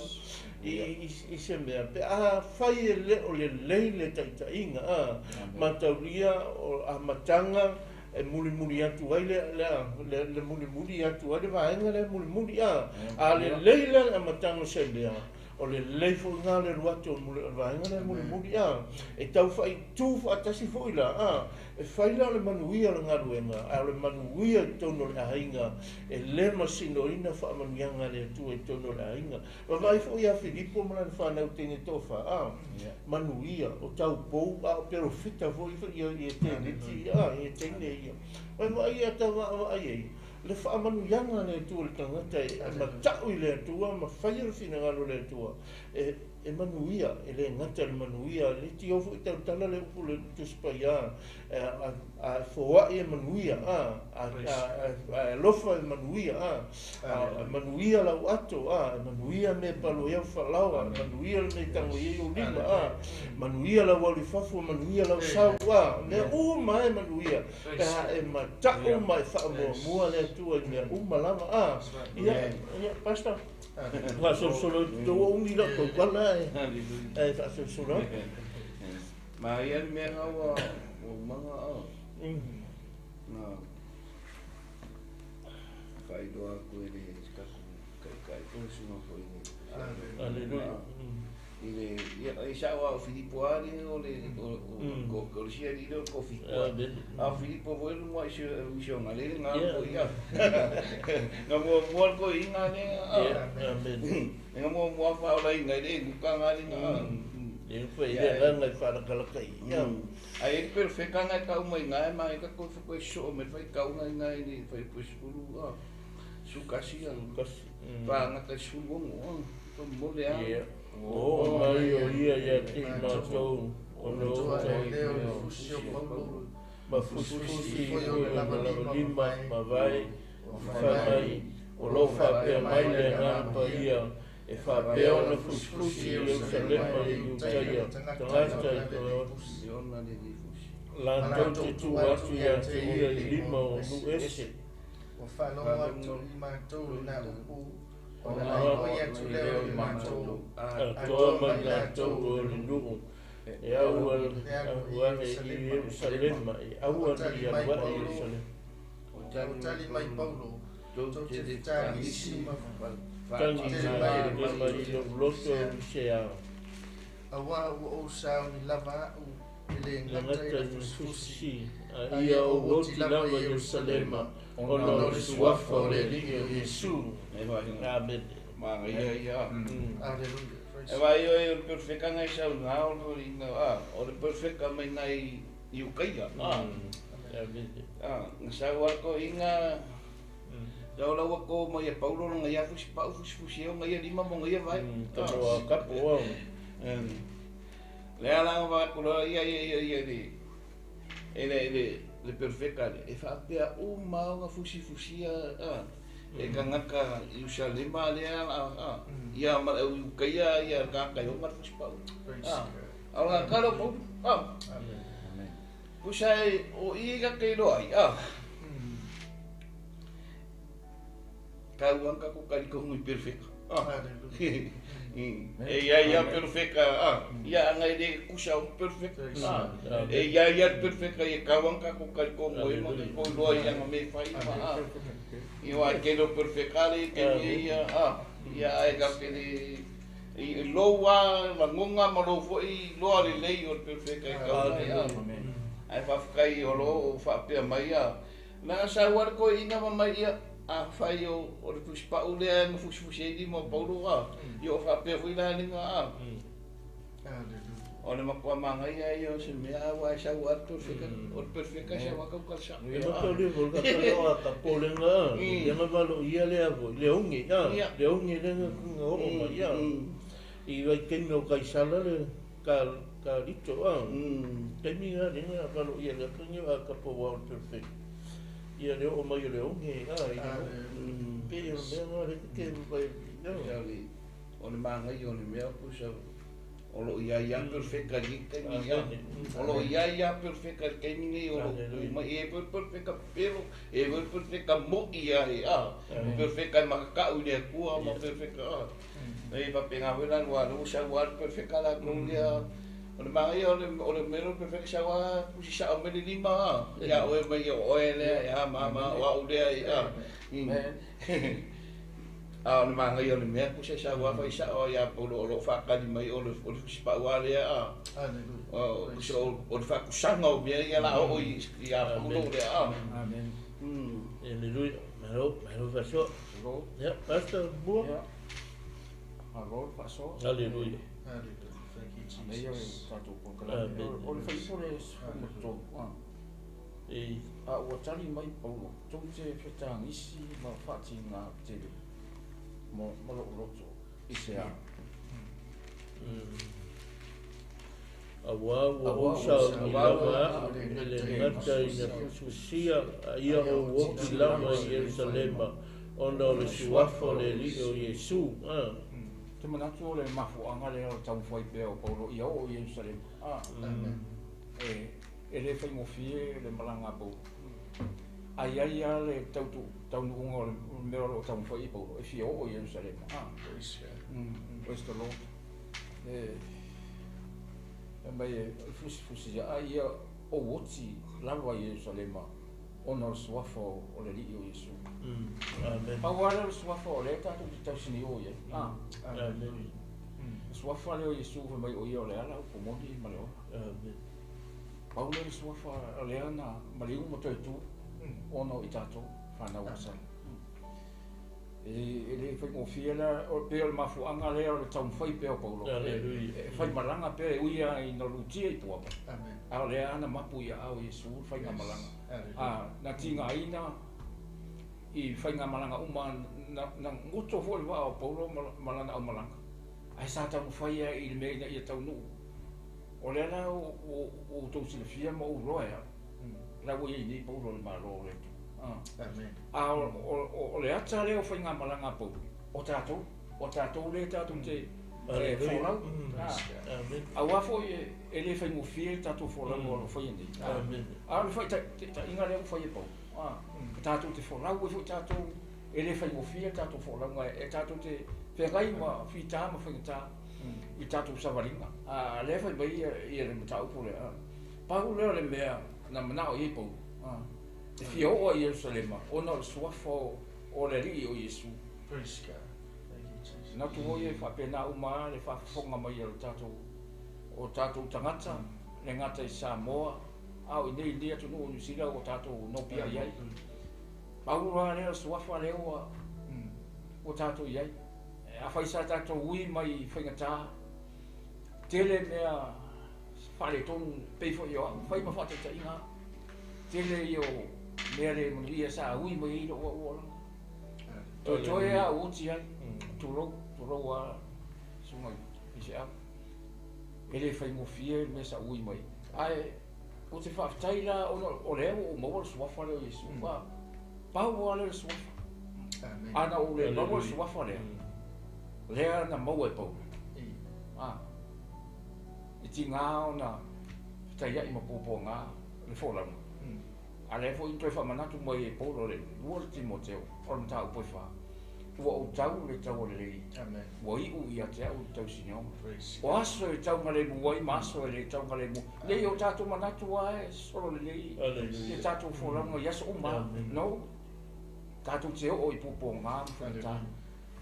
A: i se mea. Pe a fai e le o le lei le taitaiga. Mataulia o amataga e mulimuli atu ai le mulimuli atu ai le vaega le mulimuli a a le lei le amataga se mea o le lei foi ngā le atu o le vaega le mulimuli a e tau whai tū whaatasi foi la a e whai la o le manuia o le galuega a o le manuia i tonu o le aiga e le masinoina faamanuiaga a le Atua i tonu o le aiga vaavaai foi ia Filipo ma lana whanau teine tofa a manuia o taupou a o perofeta foi ia ia teneti a ia teine ia vaavaai ia ta vaavaai ai Le faamanuiaga a le Atua i le tagata e mata'u i le Atua ma faia le finagalo o le Atua e e manuia, e lē gata i le manuia, e le tio fo'i tautala le upu le Tusi Paiā, a foa'i e manuia, a ae alofa e manuia, a manuia lau ato, a e manuia mea e palo ai au falaoa, e manuia le mea e tago i ai ou lima, a manuia lau alu i fafo, manuia lau sau, a mea uma e manuia pe a e mata'u ma e fa'amuamua le Atua i mea uma lava, a ia ia Pastor, fa'asolosolo atu ua umi la'u tautala ae fa'asolosolo atu.
D: Ma ia le mea ua umaga a na faailoa atu e le tatou taitai foi le susuga foi le
A: Aleluia.
D: I le ia e sa'o a o Filipo a le o le o le sia alii lea o le toafitu a o Filipo foi le mua'i misionale le ga foi a na muamua le toeaina lea a na muamua faaolaina ai le eunuka ga le ga
A: le foi le agaga e faalakalaka i ia
D: ae i ai le perfeka na e tau mai iina e magaia tatou e sosoo mai le faitauga iina i le fuaiupu e 10 a 11 a fa'agata i 16 a momole a
A: O mai o ia ia te i matou ona o ma fusifusi foi o le lavalima ma vae fai mai o loo faapea mai le Agaga Paia e faapea ona fusifusi i Ierusalema i Iutaia tagata i
D: ona le fusi
A: latou te tuu atu ia te ia i lima o nuu ese.
C: Ua faalogo atu i matou lena upu ona lailoi atu lea o i matou
A: atoa ma i latou o le nuu e aua ae i Ierusalema e aua ne i alu ae i Ierusalema.
C: O tali mai Paulo, tou te fetagisi ma
A: tagi mai mai i lou loto i se ao.
C: Auā ua ou sauni lava a'u e lē gata i le fusifusi,
A: a ia ou oti lava i Ierusalema ona o le suafa o le Alii o Iesu. Amene.
D: Magaia ia.
C: Aleluia.
D: E vaai oe o le perfeka na e sauga o le a o le perfeka mai nai i ukaia a
A: Amene.
D: A na sau a toeaina sau la ua to mai e Paulo lona ia fusipa'u fusifusi ai ona ia lima ma ona ia vae.
A: Tanoa kapo au.
D: Lea la va atu loa ia ia ia ia le e le le le perfeka le e faapea uma ona fusifusia a e tagata Ierusalema lea a ia ma le au Iukaia ia tagata e ona le fusipa'u a a o le gata lea o Paulo a pusa e o i ka te iloa ai a tau aga tatou talitonu i perfeka a e ia ia perfeka a ia aga e lē tusa o perfeka a e ia ia le perfeka ia tau aga tatou talitonu ai ma tatou iloa i ana mea e fai ma a ia uā tele o perfeka le taimi ia a ia ae tatou te le i lou a lagona ma lou fo'i iloa lelei o le perfeka e tau ai a ae faafetai o loo faapea mai a na sau a le toeaina ma mai ia afai o le fusipa'u lea na fusifusi ai lima o Paulo a ia o faapea foi la lega a o le matua magaia ia o se mea ua e sau a le perfeka o le perfeka e sau a tautala sa'o.
A: E mataulia foi le kakaloa ka polega le ga valoia lea foi le oge a le oge lea na oo mai a i vaitaimi o Kaisala le ka ka lito a taimi ga le ga valoia lea kagi a ka ua o le perfect ia le oo mai o le oge a i le pe o le mea ga le ke mai
D: ia o le magaia o le mea pusa o loo iai ia perfeka i lenei taimi ia o loo iai ia perfeka i le taimi nei o loo mai e foi perfeka pepelo e foi perfeka mo'i ae a perfeka e makaka'u i le Atua ma perfeka a e faapena foi la ua lea ua sau a le perfeka latou lea o le magaia o le mea lea o le perfeka sau a tusi sa'o mai le lima a ia oe mai o oe lea e a ma ma o a'u lea e a a o le magaia o le mea pusa sau a fai sa'o ia Paulo o loo fa'atali mai o le fusipa'u a lea a o o le fa'atusaga o mea ia la oo ia Paulo lea a.
A: Aleluia. Malo, malo fa'asoa. Ia, Pastor Bua.
B: Malo le fa'asoa.
A: Aleluia.
B: Nei o le tatou polokalame o le faiupu le 13 a. A ua tali mai Paulo, tou te fetagisi ma faatiga tele ma lou loto i se a?
A: Auā ua ou sauni lava a'u e le gata ina fusifusia a ia ou oti lava i Ierusalema ona o le Suafa o le Alii o Iesu.
B: Ou te manatu o le mafuaaga lea o le taumafai pea o Paulo ia oo i Ierusalema. E le faigofie le malaga a Paulo. A i ai lava le taunuuga o le mea o lo o taumafai i Paulo, e fia oo i Ierusalema. Praise the Lord. E mai e fusifusi a ia ou oti lava i Ierusalema ona o le suafa o le Alii o Iesu.
A: Amen.
B: Pau lava lea o le suafa o lea tatou te tausini o i ai.
A: Amen.
B: Le suafa lea o Iesu fai mai o ia o le ala, upu moni ma le ola.
A: Amen.
B: Pau lea o le suafa o lea na maliu ma toe tu ona o i tatou fanau a Sala. E le faigofie la, pei o le mafuaaga lea o le taumafai pea o Paulo. E faimalaga pea e ui lava ina lutia i puapa. A o lea na mapu i aao o Iesu le faigamalaga. Na tigaina i faigamalaga uma, na goto foi le vaa o Paulo ma lana aumalaga. Ae sa taumafai lava i le mea ina ia taunuu. O lea la ua outou silafia ma ou iloa e au, la ua i ai nei Paulo i le Malo o le Atua. A o le ata lea o faigamalaga a Paulo, o tatou, o tatou lea tatou te folau. Aua foi e le faigofie le tatou folauga o lo o faia nei. A o le faataitaiga lea ua fai e Paulo, tatou te folau ai foi tatou, e le faigofie le tatou folauga, e tatou te feagai ma fita ma faigata i tatou savaliga. A lea fai mai ia le mataupu lea. Pau lea o le mea na manao i ai Paulo, e fia oo i Ierusalema ona o le suafa o le Alii o Iesu.
C: Praise God. Thank you, Jesus.
B: Na tu foi e faapena uma le faafofoga mai o le tatou o tatou tagata le gata i Samoa a o i nei nei atunuu o Niu Sila ua tatou nopia i ai. Pau lava lea o le suafa lea ua tatou i ai. Afai sa tatou ui mai faigata tele mea faaletonu pei foi o au fai ma faataitaiga tele ia o mea le manuia sa ui mai ai lou au olaga. Toetoe a oti ai, tulou, tulou a susuga i se au. E le faigofie le mea sa ui mai. Ae ou te faafetai la ona o lea ua ou maua le suafa lea o Iesu. Pau lava lea o le suafa. Ana ou le maua le suafa lea, lea na maua e Paulo. E tiga ona fetaiai ma puapuaga le folauga. A lea foi toe faamanatu mai e Paulo le 2 Timoteo o le mataupu e 4. Ua ou tau le taua lelei. Ua iu ia te au le tausinioga. O aso e taugalemu ai ma aso e le taugalemu. Nei o tatou manatu lava e solo lelei le tatou folauga i aso uma. No, tatou te oo i puapuaga ma faigata.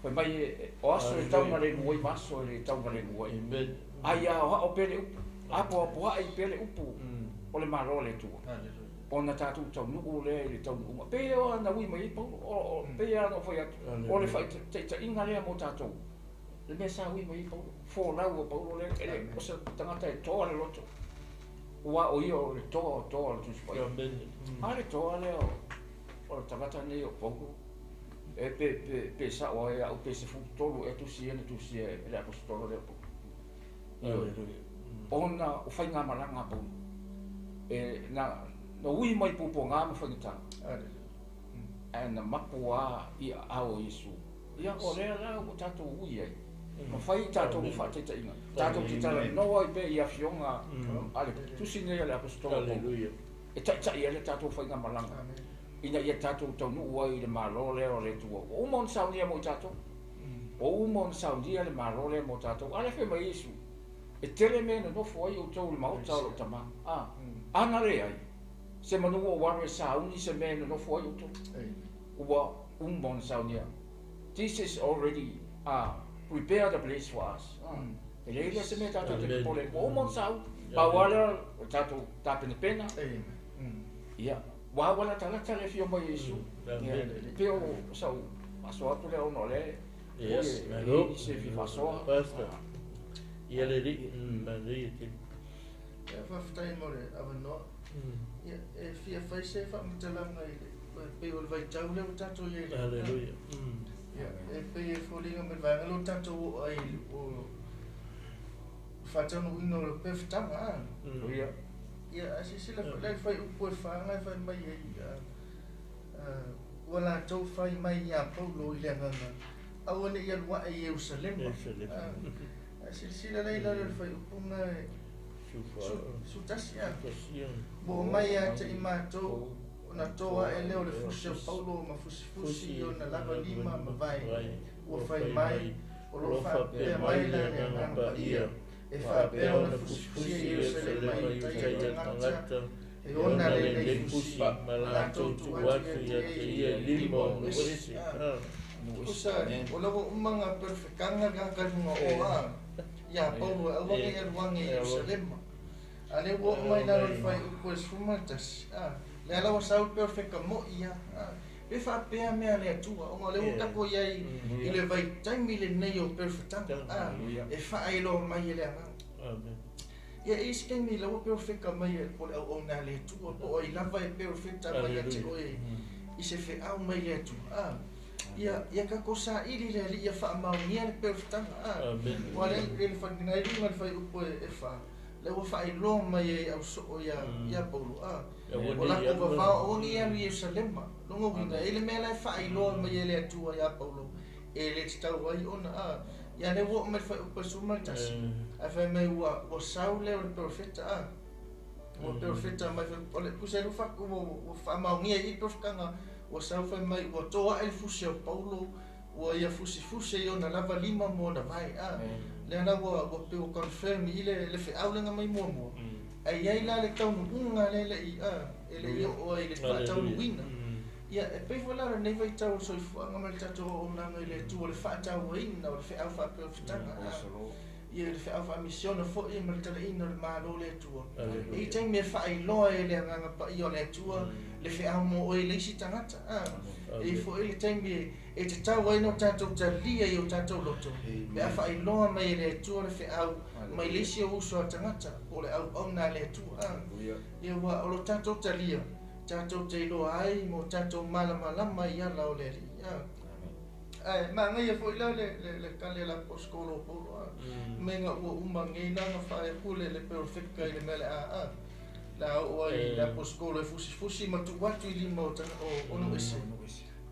B: Fai mai o aso e taugalemu ai ma aso e le taugalemu ai. Ai a o hao pea le upu. Apoapoai pea le upu o le Malo o le Atua. Ona tatou taunuu lea i le taunuuga. Pei o na ui mai ai Paulo, pei lava ona ou fai atu, o le faataitaiga lea mo tatou. Le mea sa ui mai ai Paulo, folau o Paulo lea, e le o se tagata e toa le loto. Ua o ia o le toa o toa o le Tusi Paia. A le toa lea o le tagata nei o Paulo, e pe sao ai au pe 13 e tusi ia na tusi e le aposetolo lea o Paulo. Ona o faigamalaga a Paulo. E na ui mai puapuaga ma faigata. Ae na mapu lava i aao o Iesu. Ia o lea la ua tatou ui ai. Ma fai tatou faataitaiga. Tatou te talanoa ai pea i afioga a le tusi nei a le aposetolo Paulo. E taitai ai le tatou faigamalaga. Ina ia tatou taunuu ai i le Malo lea o le Atua. Ua uma ona saunia mo i tatou. Ua uma ona saunia le Malo lea mo tatou. A lea fai mai Iesu, e tele mea nonofo ai outou i le maota o lou tamā. Ana leai, se manu o alu e sauni se mea nonofo ai outou. Ua uma ona saunia. This is already prepare the place for us. E leai lea se mea tatou te popole. Ua uma ona sauni. Pau lava lea o tatou tapenapena. Ia, ua aua latalata le afio mai o Iesu. Ia, pe o sau faasoa atu lea ona o lea e se fia faasoa.
A: Pastor. Ia le alii, manaia tele.
C: Ia, faafetai mo le avanoa. Ia e fia fai se faamatalaga i le pei o le vaitau lea ua tatou i ai.
A: Hallelujah.
C: Ia e pei e foliga mai le vaega lea ua tatou oo ai o faataunuuina o le pefetaga.
B: Ia.
C: Ia a silasila foi la i le fuaiupu e 4 e fai mai ai ua latou fai mai ia Paulo i le agaga aua ne i alu ae i Ierusalema. A silasila la i lalo o le fuaiupuga e 11 ua oo mai ia te i matou ona toa ae lea o le fusi o Paulo ma fusifusi i ona lava lima ma vae ua fai mai o lo o faapea mai la le agaga paia e faapea ona fusifusia i Ierusalema i Iutaia tagata e ona lenei fusi
A: ma latou tuu atu ia te ia i lima o nuu ese.
C: Tusa o la ua uma ga perfekanga le agaga i luga o a ia Paulo e aua ne i alu age i Ierusalema. A lea ua oo mai lalo i le fuaiupu e 11, lea la ua sau le perfeka moi ia. Pe faapea mea a le Atua, ona o lea ua tatou i ai i le vaitaimi lenei o perfetaga, e faailoa mai e le agaga. Ia e i ai se taimi la ua perfeka mai e po o le auauna a le Atua, po o ai lava e perfeta mai ia te oe i se feau mai le Atua. Ia, ia tatou saili le Alii ia faamaonia le perfetaga. Aua lea i le luga i le fuaiupu e 4, lea ua faailoa mai ai ausoo ia Paulo. O latou vavao aua ne i alu i Ierusalema. Lona uiga, e i ai le mea la e faailoa mai e le Atua ia Paulo, e le tatau ai ona. Ia lea ua oo mai le fuaiupu e 11, ae fai mai ua sau lea o le profeta. Ua profeta mai, o le tusa ua faamaonia i le profetaga, ua sau fai mai ua toa ae le fusi o Paulo, ua ia fusifusi i ona lava lima mo ona vae. Lea la ua pei ua confirm i le feau lea na mai muamua. Ae i ai la le taunuuga lea e le i oo ai i le faataunuuina. Ia e pei foi la lenei vaitau o le soifuaga ma le tatou auaunaga i le Atua, le faatauaina o le feau faaperefetaga. Ia le feau faamisiona foi ma le talaina o le Malo o le Atua. E i ai taimi e faailoa e le agaga paia o le Atua le feau mo oe i le isi tagata. E i ai foi le taimi e tatau ai ona tatou talia i o tatou loto, pe a faailoa mai e le Atua le feau mai le isi o uso a tagata, po o le auauna a le Atua. Ia ua o lo tatou talia, tatou te iloa ai mo tatou malamalama i ala o le Alii. Ae manaia foi la le tali a le aposetolo o Paulo, mea ua uma nei la na faaiku le perfecta i le mea le a la oo ai le aposetolo e fusifusi ma tuu atu i lima o nuu ese.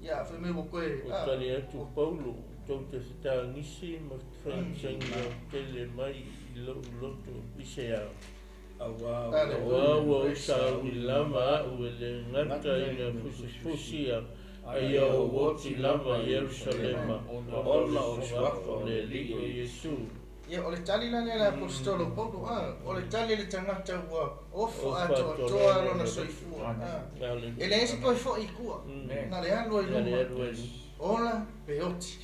C: Ia fai mai ua koe
A: O tali atu Paulo, tou te fetagisi ma faisagia tele mai i lou loto i se ao. Aua ua ou sauni lava au e le gata ina fusifusia ai ia ou oti lava i Ierusalema ona o le suafa o le Alii o Iesu.
C: Ia o le tali la lea le aposetolo Paulo, o le tali le tagata ua ofo atoatoa lona soifua. E leai se toe foi i tua, na le alu ai luma, ola pe oti.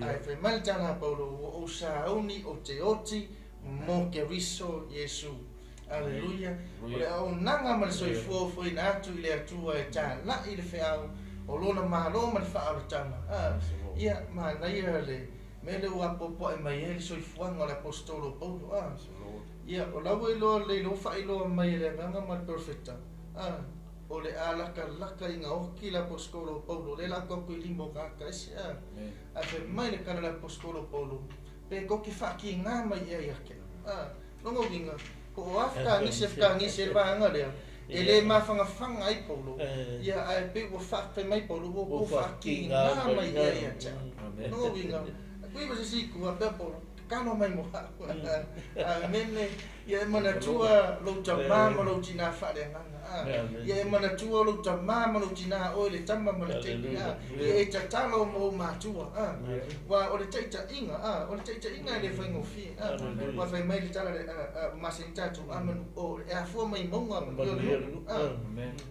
C: Ae fai mai le tala a Paulo, ua ou sauni o te oti mo Keriso Iesu. Aleluia. O le auaunaga ma le soifua ofoina atu i le Atua e talai le feau o lona Malo ma le faaolataga. Ia manaia le mea lea ua apoapoai mai ai le soifuaga o le aposetolo o Paulo. Ia o la ua iloa lelei ua faailoa mai e le agaga ma le profeta. O le a lakalaka i gaoki le aposetolo o Paulo, lea la atu i lima o tagata ese. Ae fai mai le tala a le aposetolo o Paulo, pe tou te faatiga mai ea ia te au. Lona uiga, po o a fetagisi e fetagisi ai le vaega lea, e le mafanafana ai Paulo, ia ae pei ua fai mai Paulo, ua outou faatiga mai ea ia te au. Lona uiga, kui ma se isi itu faapea Paulo, tatalo mai mo au. Amene. Ia e manatua lou tamā ma lou tinā faaleagaga. Ia e manatua lou tamā ma lou tinā oe le tama ma le teine. Ia e tatalo mo ou matua. Aua o le taitaiga, o le taitaiga e le faigofie. Aua fai mai le tala masani tatou, o e afua mai mauga manuia o le nuu.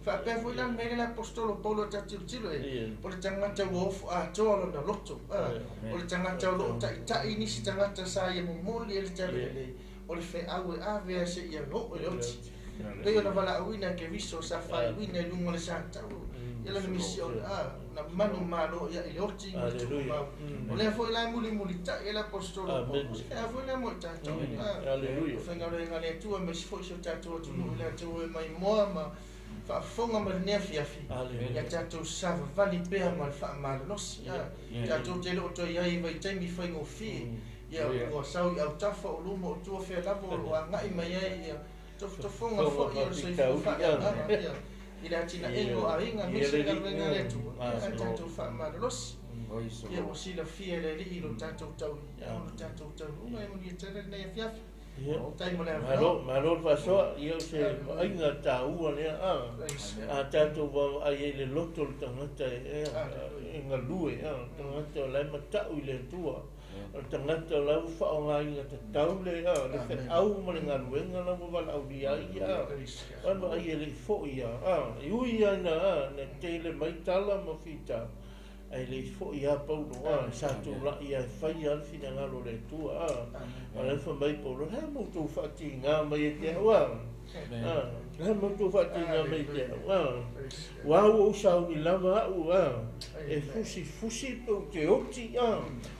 C: Faapea foi la le mea lea le aposetolo Paulo e tatou tilotilo e, o le tagata ua ofo atoa lona loto. O le tagata o lo o taitai nisi tagata sa ia momoli e le tala lelei, o le feau e ave seia oo i le oti. Pei ona valaauina e Keriso sa faaiuina i luga o le satau. Ia lana misione na manumalo ia i le oti ma le tuumau. O lea foi la e mulimulita'i e le Aposetolo o Paulo, o se feau foi lea mo i tatou. O faigaluega a le Atua aemaise foi si o tatou atunuu i latou e maimoa ma faafofoga mai lenei afiafi, ia tatou savavali pea ma le faamalolosi. Tatou te le o toe i ai i vaitaimi faigofie, ia ua sau i autafa o luma o tua fea lava o lo o agai mai ai ia tofotofoga foi o le soifua faaleagaga i le atinaega o aiga aemaise le galuega a le Atua, ia a tatou faamalolosi. Ia ua silafia e le Alii lo tatou tau ia lo tatou taunuuga e manuia tele lenei afiafi. Faafetai mo le avanoa.
A: Malo, malo le faasoa. Ia o se vaaiga taua lea a tatou vaavaai ai i le loto o le tagata e galue, le tagata o la e mata'u i le Atua, o le tagata o la ua faaaogaina tatau le le feau ma le galuega la ua valaaulia ai ia. O le vaai e le i fo'i a, e ui lava ina na tele mai tala ma fita, ae le i fo'i lava Paulo sa tula'i lava e faia le finagalo o le Atua. O la e fai mai Paulo, le a ma outou faatiga mai ia te au a? Le a ma outou faatiga mai ia te au a? Ua ua ou sauni lava a'u e fusifusi pe ou te oti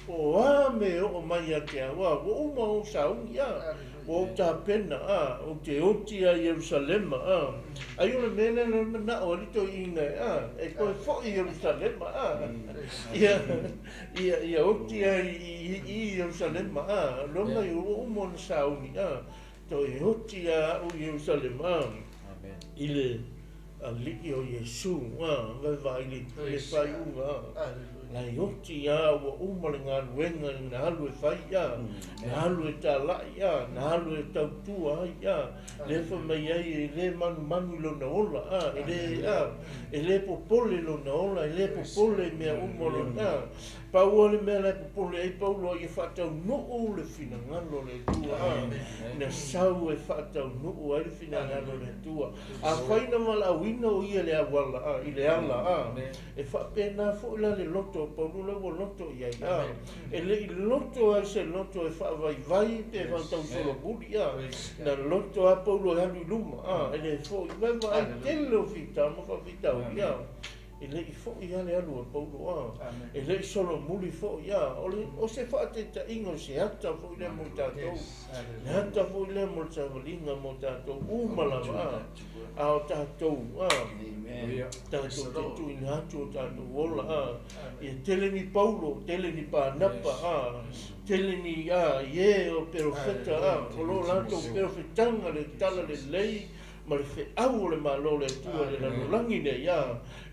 A: o a me oo mai ia te au a? Ua uma ou sauni ua ou tapena ou te oti a Ierusalema ai o le mea lea na mana'o ai le toeaina e toe fo'i Ierusalema ia ia ia oti ai i Ierusalema lona ua uma ona sauni toe oti a a'u Ierusalema i le Alii o Iesu vaevaai le faaiuga lai oti a ua uma le galuega na alu e fai na alu e tala'i na alu e tautua ai lea fai mai ai e lē manumanu i lona ola e lē popole lona ola e lē popole i mea uma o lona pau le mea la e popole ai Paulo ia faataunuu le finagalo o le Atua na sau e faataunuu ai le finagalo o le Atua. Afai na valaauina o ia le auala i le ala e faapena foi la le loto o Paulo la ua loto i ai e le i loto ai se loto e faavaivai pe faatausolomuli na loto a Paulo e alu i luma e le fo'i vaevaai tele o fita ma faafitauli e le i fo'i a le alu a Paulo e le i solomuli fo'i o se faataitaiga o se ata foi lea mo tatou le ata foi lea mo le savaliga mo tatou uma lava a o tatou tatou te tuuina atu o tatou ola ia tele ni Paulo tele ni Panapa tele ni ie o perofeta o lo latou perofetaga le tala lelei ma le feau o le Malo o le Atua le lalolagi nei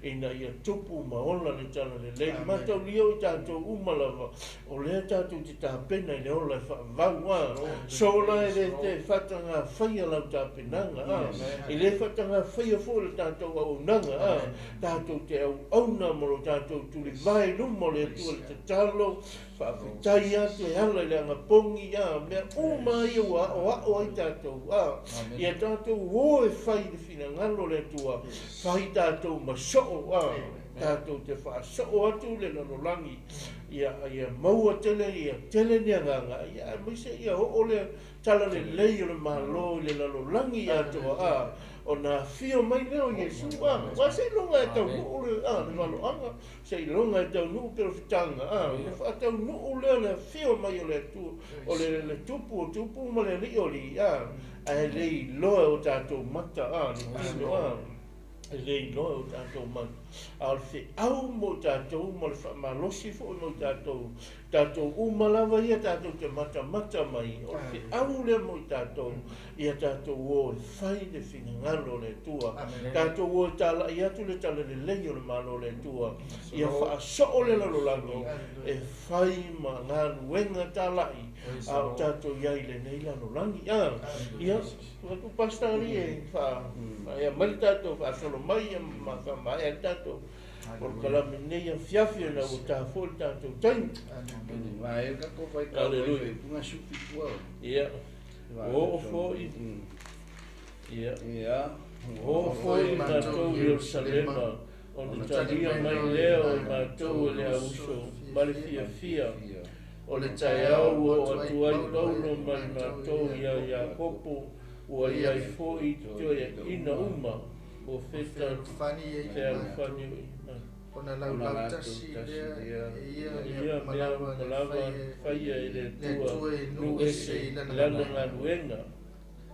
A: ina ia tupu ma ola le tala lelei. Mataulia o i tatou uma lava o lea tatou te tapena i le ola e faavau sola e le te faatagafaia lau tapenaga e le faatagafaia foi le tatou auaunaga tatou te auauna ma lo tatou tulivae i luma o le Atua le tatalo faafetai atu e ala i le agapogi mea uma ia ua aʻoaʻo ai tatou ia tatou o e fai i le finagalo o le Atua fai tatou ma soo tatou te faasoo atu le lalolagi ia ia maua tele ia tele ni agaga ia aemaise ia oo le tala lelei o le Malo i le lalolagi atoa ona afio mai lea o Iesu ua seiloga e taunuu le le valoaga seiloga e taunuu perofetaga le faataunuu lea le afio mai o le Atua o le tupu o tupu ma le alii o alii ae le iloa e o tatou mata le tino e le iloa e o tatou mata a o le feau mo tatou ma le faamalosi foi mo tatou tatou uma lava ia tatou te matamata mai o le feau lea mo i tatou ia tatou o e fai le finagalo o le Atua tatou o e tala'i atu le tala lelei o le Malo o le Atua ia faasoo le lalolagi e fai ma galuega tala'i a o tatou iai i lenei lalolagi ia atu pastor ali e faa mai le tatou faasolo mai ma faamaea le tatou o le kalame nei afiafi na ua ta foi le tatou taimi.
D: Vai ka ko fai ka foi punga supi tua.
A: Ia. O foi. Ia.
D: Ia.
A: O foi matou Ierusalema ona talia mai lea o matou e le auso ma le fiafia o le taeao ua oo atu ai Paulo ma le matou ia Iakopo ua iai foi toeaina uma. Ua
C: Fealofani ai i
A: fealofani
C: Ona laulautasi lea e ia
A: ia
C: mea
A: mea
C: uma
A: uma
C: lava
A: lava
C: na
A: faia e le
C: le
A: Atua
C: Atua i
A: nuu
C: nuu
A: ese
C: ese i
A: i
C: lana
A: lana
C: galuega.
A: galuega.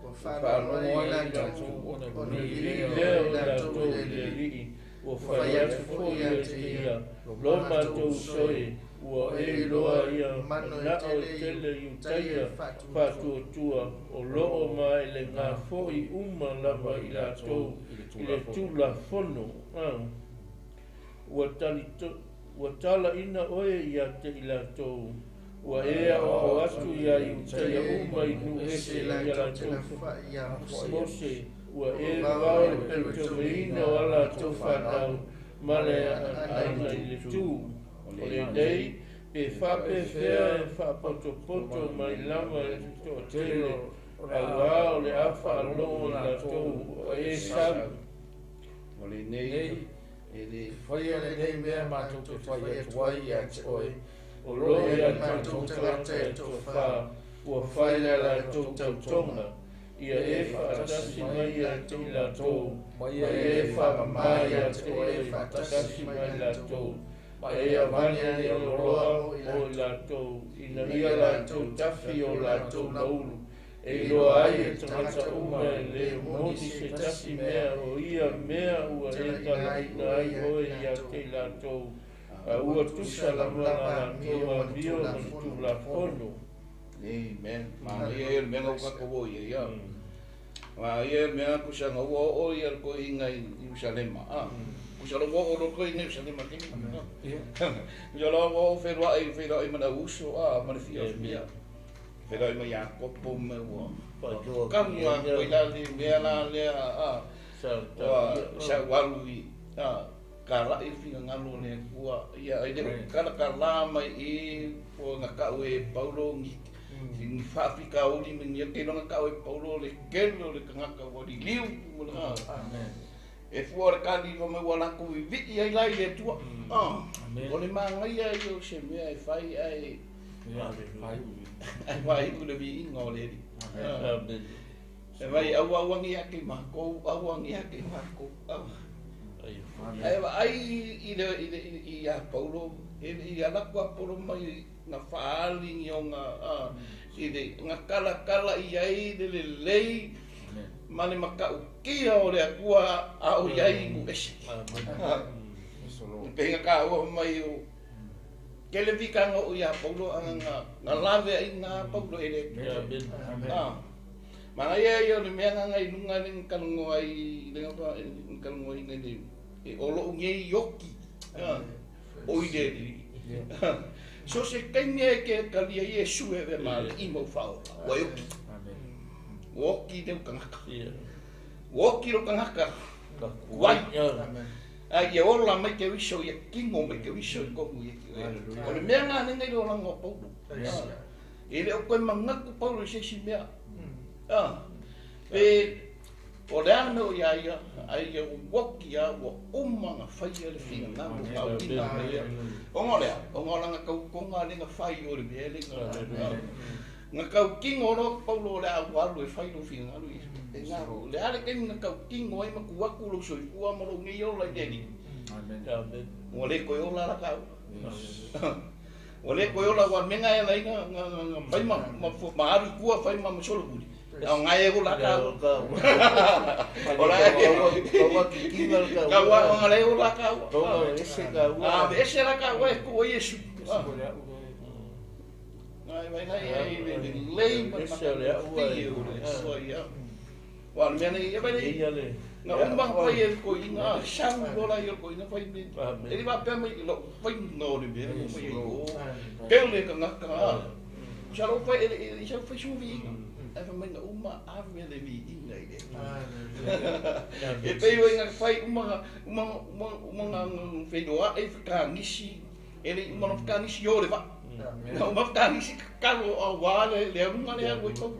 C: Ua
B: Ua
C: faalogo
B: faalogo
C: ai i
B: ai i
C: latou
B: latou ona
C: ona
B: viia
C: viia
B: lea
A: lea
C: o
A: o
C: i latou
A: latou
C: i le
A: i le
C: Alii.
A: Alii, ua
C: Ua
A: fai
C: fai
A: atu
C: atu
A: foi
C: foi
A: ia
C: ia
A: te
C: te
A: ia,
C: ia,
A: lo
C: lo
A: matou
C: matou
A: uso
C: uso
A: e,
C: e,
A: ua
C: ua
A: e
C: e
A: iloa
C: iloa
A: ia
C: mano e
A: manao
C: tele
A: e
C: i
A: tele
C: Iutaia
A: Iutaia
C: faatuatua.
A: faatuatua, o loo ma e le gafo'i uma lava
B: i
A: i
B: latou
A: latou
B: i le
A: i le
B: Tulafono.
A: Tulafono. Ua talaina oe ia te i latou, ua e aoao atu iā Iutaia uma i nuu
C: Ese
A: ese i a
C: latou te
A: latou
C: lafoai ia Mose.
A: Mose, ua
C: Ua
A: e
C: vavao
A: vavao
C: le
A: le
C: pelotoveina
A: pelotoveina o
C: o
A: a
C: a
A: latou
C: latou
A: fanau
C: fanau
A: ma
C: ma
A: le
C: le
A: aanaina
C: aanaina
A: i
C: i
A: le
C: le
A: tū.
C: tū.
A: O lenei, pe faapefea e faapotopoto mai lava e le toatele,
B: O le
A: auā
B: a
A: o le a faalogo i latou o e sau.
D: O lenei
B: Nei,
D: e le
B: faia lenei mea matou te fai atu ai ia te oe.
A: O
B: O
A: loo
B: loo
A: ia
B: ia
A: matou
B: matou
A: tagata
B: tagata
A: e
B: e
A: toafa,
B: toafa,
A: ua
B: ua
A: fai
B: fai
A: le
B: le
A: latou
B: latou
A: tautoga,
B: tautoga,
A: ia
B: ia
A: e
B: e
A: faatasi
B: faatasi
A: mai
B: mai
A: ia
B: ia
A: te
B: te
A: i
B: i
A: latou,
B: latou, ma
A: ma
B: ia
A: e
B: e
A: faamamā
B: faamamā
A: ia
B: ia
A: te
B: te
A: oe
B: oe
A: faatasi
B: faatasi
A: mai
B: mai
A: latou,
B: latou,
A: ma
B: ma
A: e
B: e
A: avane
B: avane
A: ai
B: ai
A: oloa
B: oloa
A: mo
B: mo
A: i
B: i
A: latou, ina
B: ina
A: ia
B: ia
A: latou
B: latou
A: tafi
B: tafi
A: o
B: o
A: latou
B: latou
A: laulu,
B: laulu,
A: e
B: e
A: iloa
B: iloa
A: ai
B: ai
A: e
B: e
A: tagata
B: tagata
A: uma
B: uma
A: e
B: e
A: lē
B: lē
A: moni
B: moni
A: se
B: se
A: tasi
B: tasi
A: mea
B: mea
A: o ia mea ua e
C: Talaina ai
A: talaina
C: oe
A: ai
C: ia
A: oe
C: i
A: ia te
C: latou.
A: i latou, a
C: Ua
A: ua
C: tusa
A: tusa lava
C: laulava
A: la
C: amio
A: latou
C: ma le
A: amio ma le
C: Tulafono.
A: Tulafono.
D: Amen. Ma ia e le mea ngau kako o ia ia.
A: Mm.
D: Ma ia e le mea kusa ngau o o ia le koi inga i Yerusalema. Kusa lo o o lo koi inga i Yerusalema kini. Kusa lo o o whenua i whenua i mana uso a mana fia fia. Whenua i ma Iakopo me ua.
A: Faatoa
D: Kamu a
A: ia
D: koi la le mea la lea a.
A: sa
D: Ua
A: ta
D: sa walu i a ka lai finga ngalo le kua ia ai le kala kala mai i o nga kau e Paulo ngi ni faafika uli me ni ke longa kau e Paulo le kelo le kangaka wa li liu mo la
B: Amen.
D: e fua le kali wa me wala ku vi i ai lai le tua ah
B: Amen.
D: o le manga ia i o se mea e fai ai
B: Ia, ai.
D: ai vai u le vi inga o le li
B: Amen.
A: Amen.
D: e vai au au angi ake ma ko au angi ake ma ko au
A: Ai
B: Amen.
D: ai ai i le i le i a Paulo e i ala ku Apolo mai nga faali ni o nga i le nga kala kala i ai le le lei
B: Amen.
D: ma le makau kia o le akua a o iai mu ese.
A: Amen.
B: Yes, Lord.
D: Pe nga ka ua mai o ke le vika nga o ia Paulo a nga nga lave ai nga Paulo e le.
A: Amen.
B: Amen.
D: Ma ia ia o le mea nga ngai lunga le kalongo ai le nga pa kalongo ai ngai le e o lo ngei yoki. O i le
B: Ia.
D: So se kaimi e ke kalia Yesu e ve ma le i mau whao. Wa yoki.
B: Amen.
D: Woki le kangaka.
A: Ia.
D: Woki lo kangaka.
A: Ka
D: Wai.
A: Ia.
C: Amen.
D: A ia ola mai te wiso ia kingo mai te wiso i komu ia ki oe.
B: Hallelujah.
D: O le mea ngā nenga i lo langa o Paulo.
C: Praise God.
D: E le o koe mangaku Paulo i se isi mea. Pe o le ana mea o ia ia, ai ia woki ia ua uma nga whai ia le whina ngā mo ngā ina mai ia. O ngā lea, o ngā langa kau konga le ngā whai o le mea le ngā.
B: Amen.
D: Nga kau kingo ro Paulo o le au alu e whai lo whina ngā i. E ngā le ale kei nga kau kingo ai maku aku lo soifua ma lo ngei ola i leni.
B: Amen.
A: Amen.
D: Ua le koe ola la kau.
B: Yes.
D: Ua le koe ola ua menga e lai nga nga nga nga whai ma ma ma aru kua whai ma ma solo kuri. Au ngai e ola kau.
A: Ka
D: Ola e
A: Kaua kikinga le
D: Kau
A: kau.
D: nga le ola kau.
A: Kaua ese kau.
D: Ah, ese la kau e ku Yesu.
B: Ese ko le au le.
D: Ngai vai nai ai le le lei ma
A: Ese le au ai.
D: o le sua ia. Wa le mea nei e vai nei.
A: Ia le.
D: Nga uma fai e ko inga sau lola i ko inga fai me.
A: Amen.
D: E li va pe mai lo fai no le me fai e o.
C: Amen.
D: Ke le ka ngaka. Sa lo fai e sa fai su vi. E fa mai nga uma ave le vi inga i le.
C: Hallelujah.
D: E pe o inga fai uma uma uma uma nga whenua e whakangisi. E le uma no whakangisi o le va.
B: Amen.
D: Nga uma whakangisi kalo a wā le le arunga le aru i pau.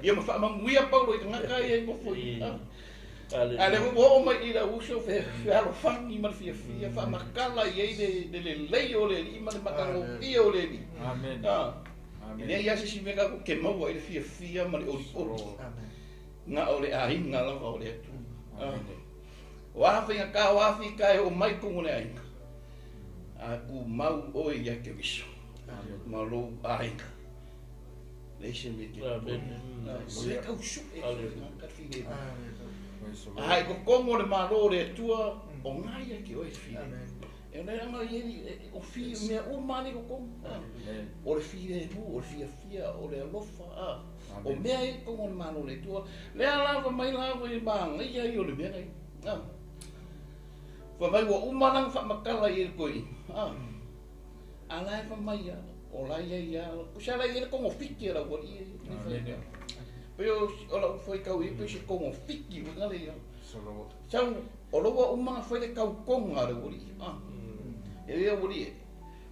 D: Ia ma whaamanguia paulo i ka ngaka ia i mofo i. A le o mai i la uso fe fe alofangi ma le fiafia faamakala i ai le le lelei o le alii ma le matagofie o le alii.
B: Amen.
D: E lea ia se isi mea kako ke maua ai le fiafia ma le olioli
B: Lord.
C: Amen.
D: nga o le aiga lava o le Atua.
B: Amen.
D: O a whainga ka o a whika e o mai kongo le aina. A ku mau oe ia ke viso. Ma lou aina. Le se me te.
A: Amen.
D: Se kau su e. Ka whine.
B: Hallelujah.
D: A hai ko kongo le malo le atua o ngai e ke oe whine.
C: Amen.
D: E o anga i o fi mea o mani ko kongo.
B: Amen.
D: O le whine hu, o le fia fia, o le alofa. O mea e kongo le malo le atua. Le alava mai lava i maanga ia i o le mea ngai. Fa mai ua uma langa fa makala i le koi. Ala e fa mai ia, o la ia ia, kusa la ia le kongo fiki la ua i.
B: Amen.
D: Pe o la ufai kau i pe se kongo fiki wa ngale ia.
B: Solo.
D: Sau o lo ua uma fai le kau konga le ua i. E le ua i.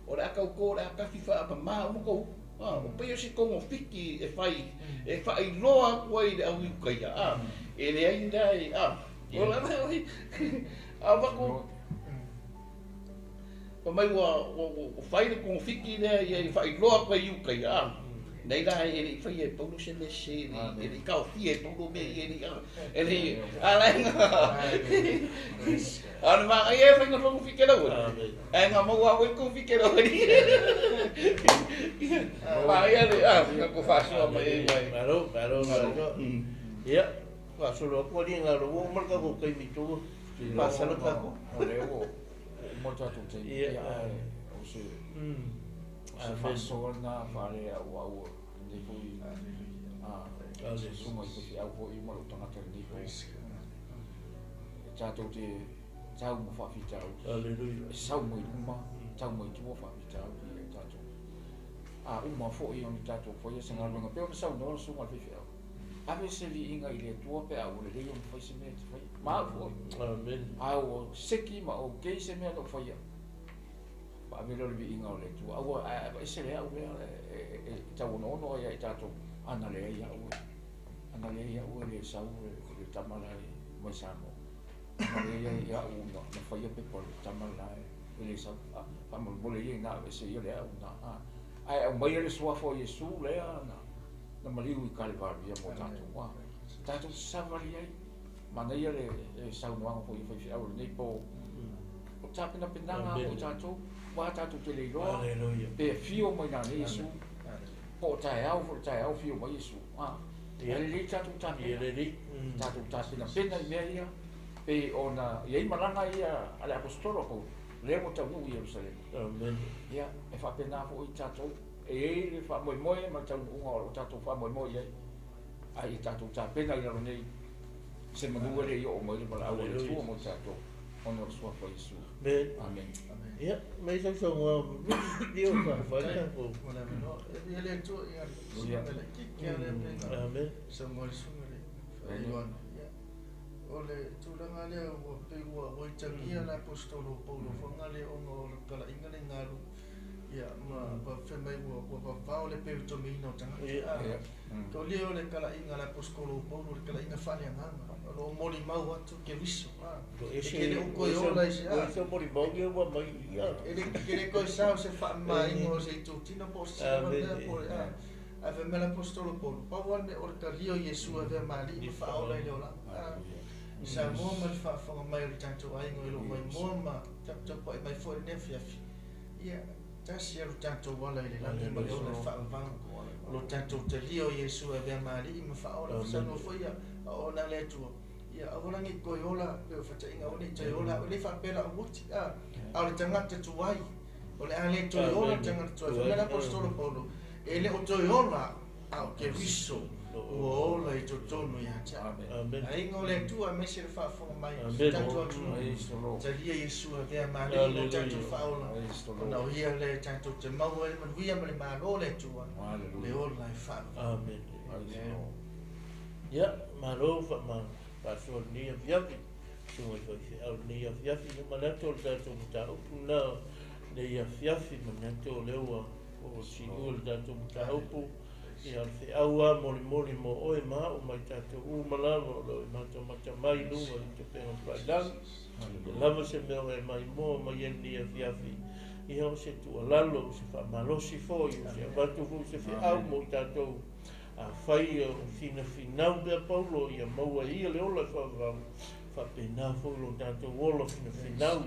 D: O le akau ko le akafi fa apa ma uma ko. O pe o se kongo fiki e fai e fai loa kua i le au i uka ia. E le ai ndai. O la le a vaku pa mai ua fai le kongo fiki lea ia i fai loa kua i uka ia. Nei la e le fai e paulo se me se e le kau fie e paulo me e le e le ala nga ana ma ai e fai kongo fiki la ua. Ai nga mau au e kongo fiki la ua. Ma ia le a nga ko faso ma e mai.
A: Malo, malo, malo. Ia, faasolo aku ali ngā ro o malka ko kai mi tu. Faasalo ka ko.
B: O le o mo tatou te
A: Ia.
B: ia o se se faasoana faale au au nei foi a se sunga i te au foi ma lo tangata nei foi e tatou te tau mo faafitau
A: Hallelujah.
B: e sau mai luma tau mai tua faafitau i e tatou a uma foi ona tatou foi e se galuega pe ona sau noa le suga le faifeau ave se viiga i le Atua pe a ua lelei ona fai se mea te fai ma au foi
A: Amen.
B: a ua seki ma ou kei se mea na ou faia paave lea o le viiga o le Atua aua ese le au lea e tauonoono ai ia i tatou ana leai au ana leai au e le sau le tama la e mai Samoa ana leai ai au na faia pepa o le tama la e le sau faamolemole ia ina ave ese ia le au na ae aumaia le suafa o Iesu lea na maliu i Kalevaria mo tatou a tatou savali ai manaia le saunoaga foi e faifeau lenei po o tapenapenaga mo tatou ua tatou te leiloa
A: Hallelujah.
B: pe fio mai nanei Iesu po o taeao foi taeao fio mai Iesu e lelei tatou
A: Ia
B: tapena
A: lelei.
B: tatou tapenapena i mea ia pe ona iai malaga ia a le apostolo Paulo lea ua taunuu i Ierusalema
A: Amen.
B: ia e faapena foi tatou e iai le faamoemoe ma le taunuuga o loo tatou faamoemoe i ai ai e tatou tapena i lalo nei se manua le i oo mai le valaau a le Atua mo tatou ona o le suafa o Iesu.
A: Amen.
B: Amen.
A: Ia, mai sau sau dio ka fai ka ko.
C: Mo le avanoa. E le Atua ia
B: Ia.
C: suga le kiki a le pena.
A: Amen.
C: Sa mo le suga le Ioane. Ia. O le tulaga lea ua pei ua itagia le apostolo Paulo fagale ona o le talaiga le galu. Ia ma pa fai mai ua vavao le peutomiina o tagata.
A: Ia.
C: Taulia o le talaiga le apostolo Paulo le talaiga faaleagaga. O lo o molimau atu Keriso.
A: Ko
C: E
A: ese
C: ke le o koe ola i se a.
A: Ese molimau ia ua mai ia.
C: E le ke le koe sao se faamamaina o se itutino po o se
A: Amen.
C: mea po o le a. Ae fai mai le apostolo Paulo, pau lava le mea o le talia o Iesu avea malii ma faaola i le olaga. Samoa ma le faafofoga mai o le tatou aiga i loo maimoa ma taputapuai mai foi lenei afiafi. Ia, tasi alu tatou ala i le lagi ma le ola e faavavau. O lo tatou talia o Iesu avea malii ma faaola. Saunoa foi ia, a ona le Atua. Ia, aua la nei toe ola, pe o fataiga aua nei toe ola, o le faapea au oti, a o le tagata tuai. O le a le toe ola le tagata tuai. Fai mai le apostolo Paulo, e le o toe ola, a o Keriso ua ola i totonu ia te au.
B: Amen.
A: Amen.
C: Aiga o le Atua aemaise le faafofoga mai o
A: Amen.
C: tatou atunuu.
B: Praise the Lord.
C: Talia Iesu avea malii mo tatou faaola.
B: Praise the
C: Ona
B: Lord.
C: o ia le tatou te maua ai le manuia ma le malo le Atua. Le
B: Hallelujah.
C: ola e faavavau.
A: Amen.
B: Praise the Lord.
A: Ia, malo fa ma faasoa lenei afiafi. Suga i faifeau lenei afiafi. Ia manatu o le tatou mataupu na lenei afiafi manatu o lea ua o siua le tatou mataupu. Ia le feau a molimoli mo oe ma au mai tatou uma lava o loo e matamata mai luga i tupega failagi. E lava se mea o e maimoa mai ai lenei afiafi. Ia o se tuualalo, o se faamalosi foi, o se avatu foi se feau mo i tatou a fai o finafinau pea Paulo ia maua ia le ola e faavavau. Faapena foi lo tatou ola finafinau,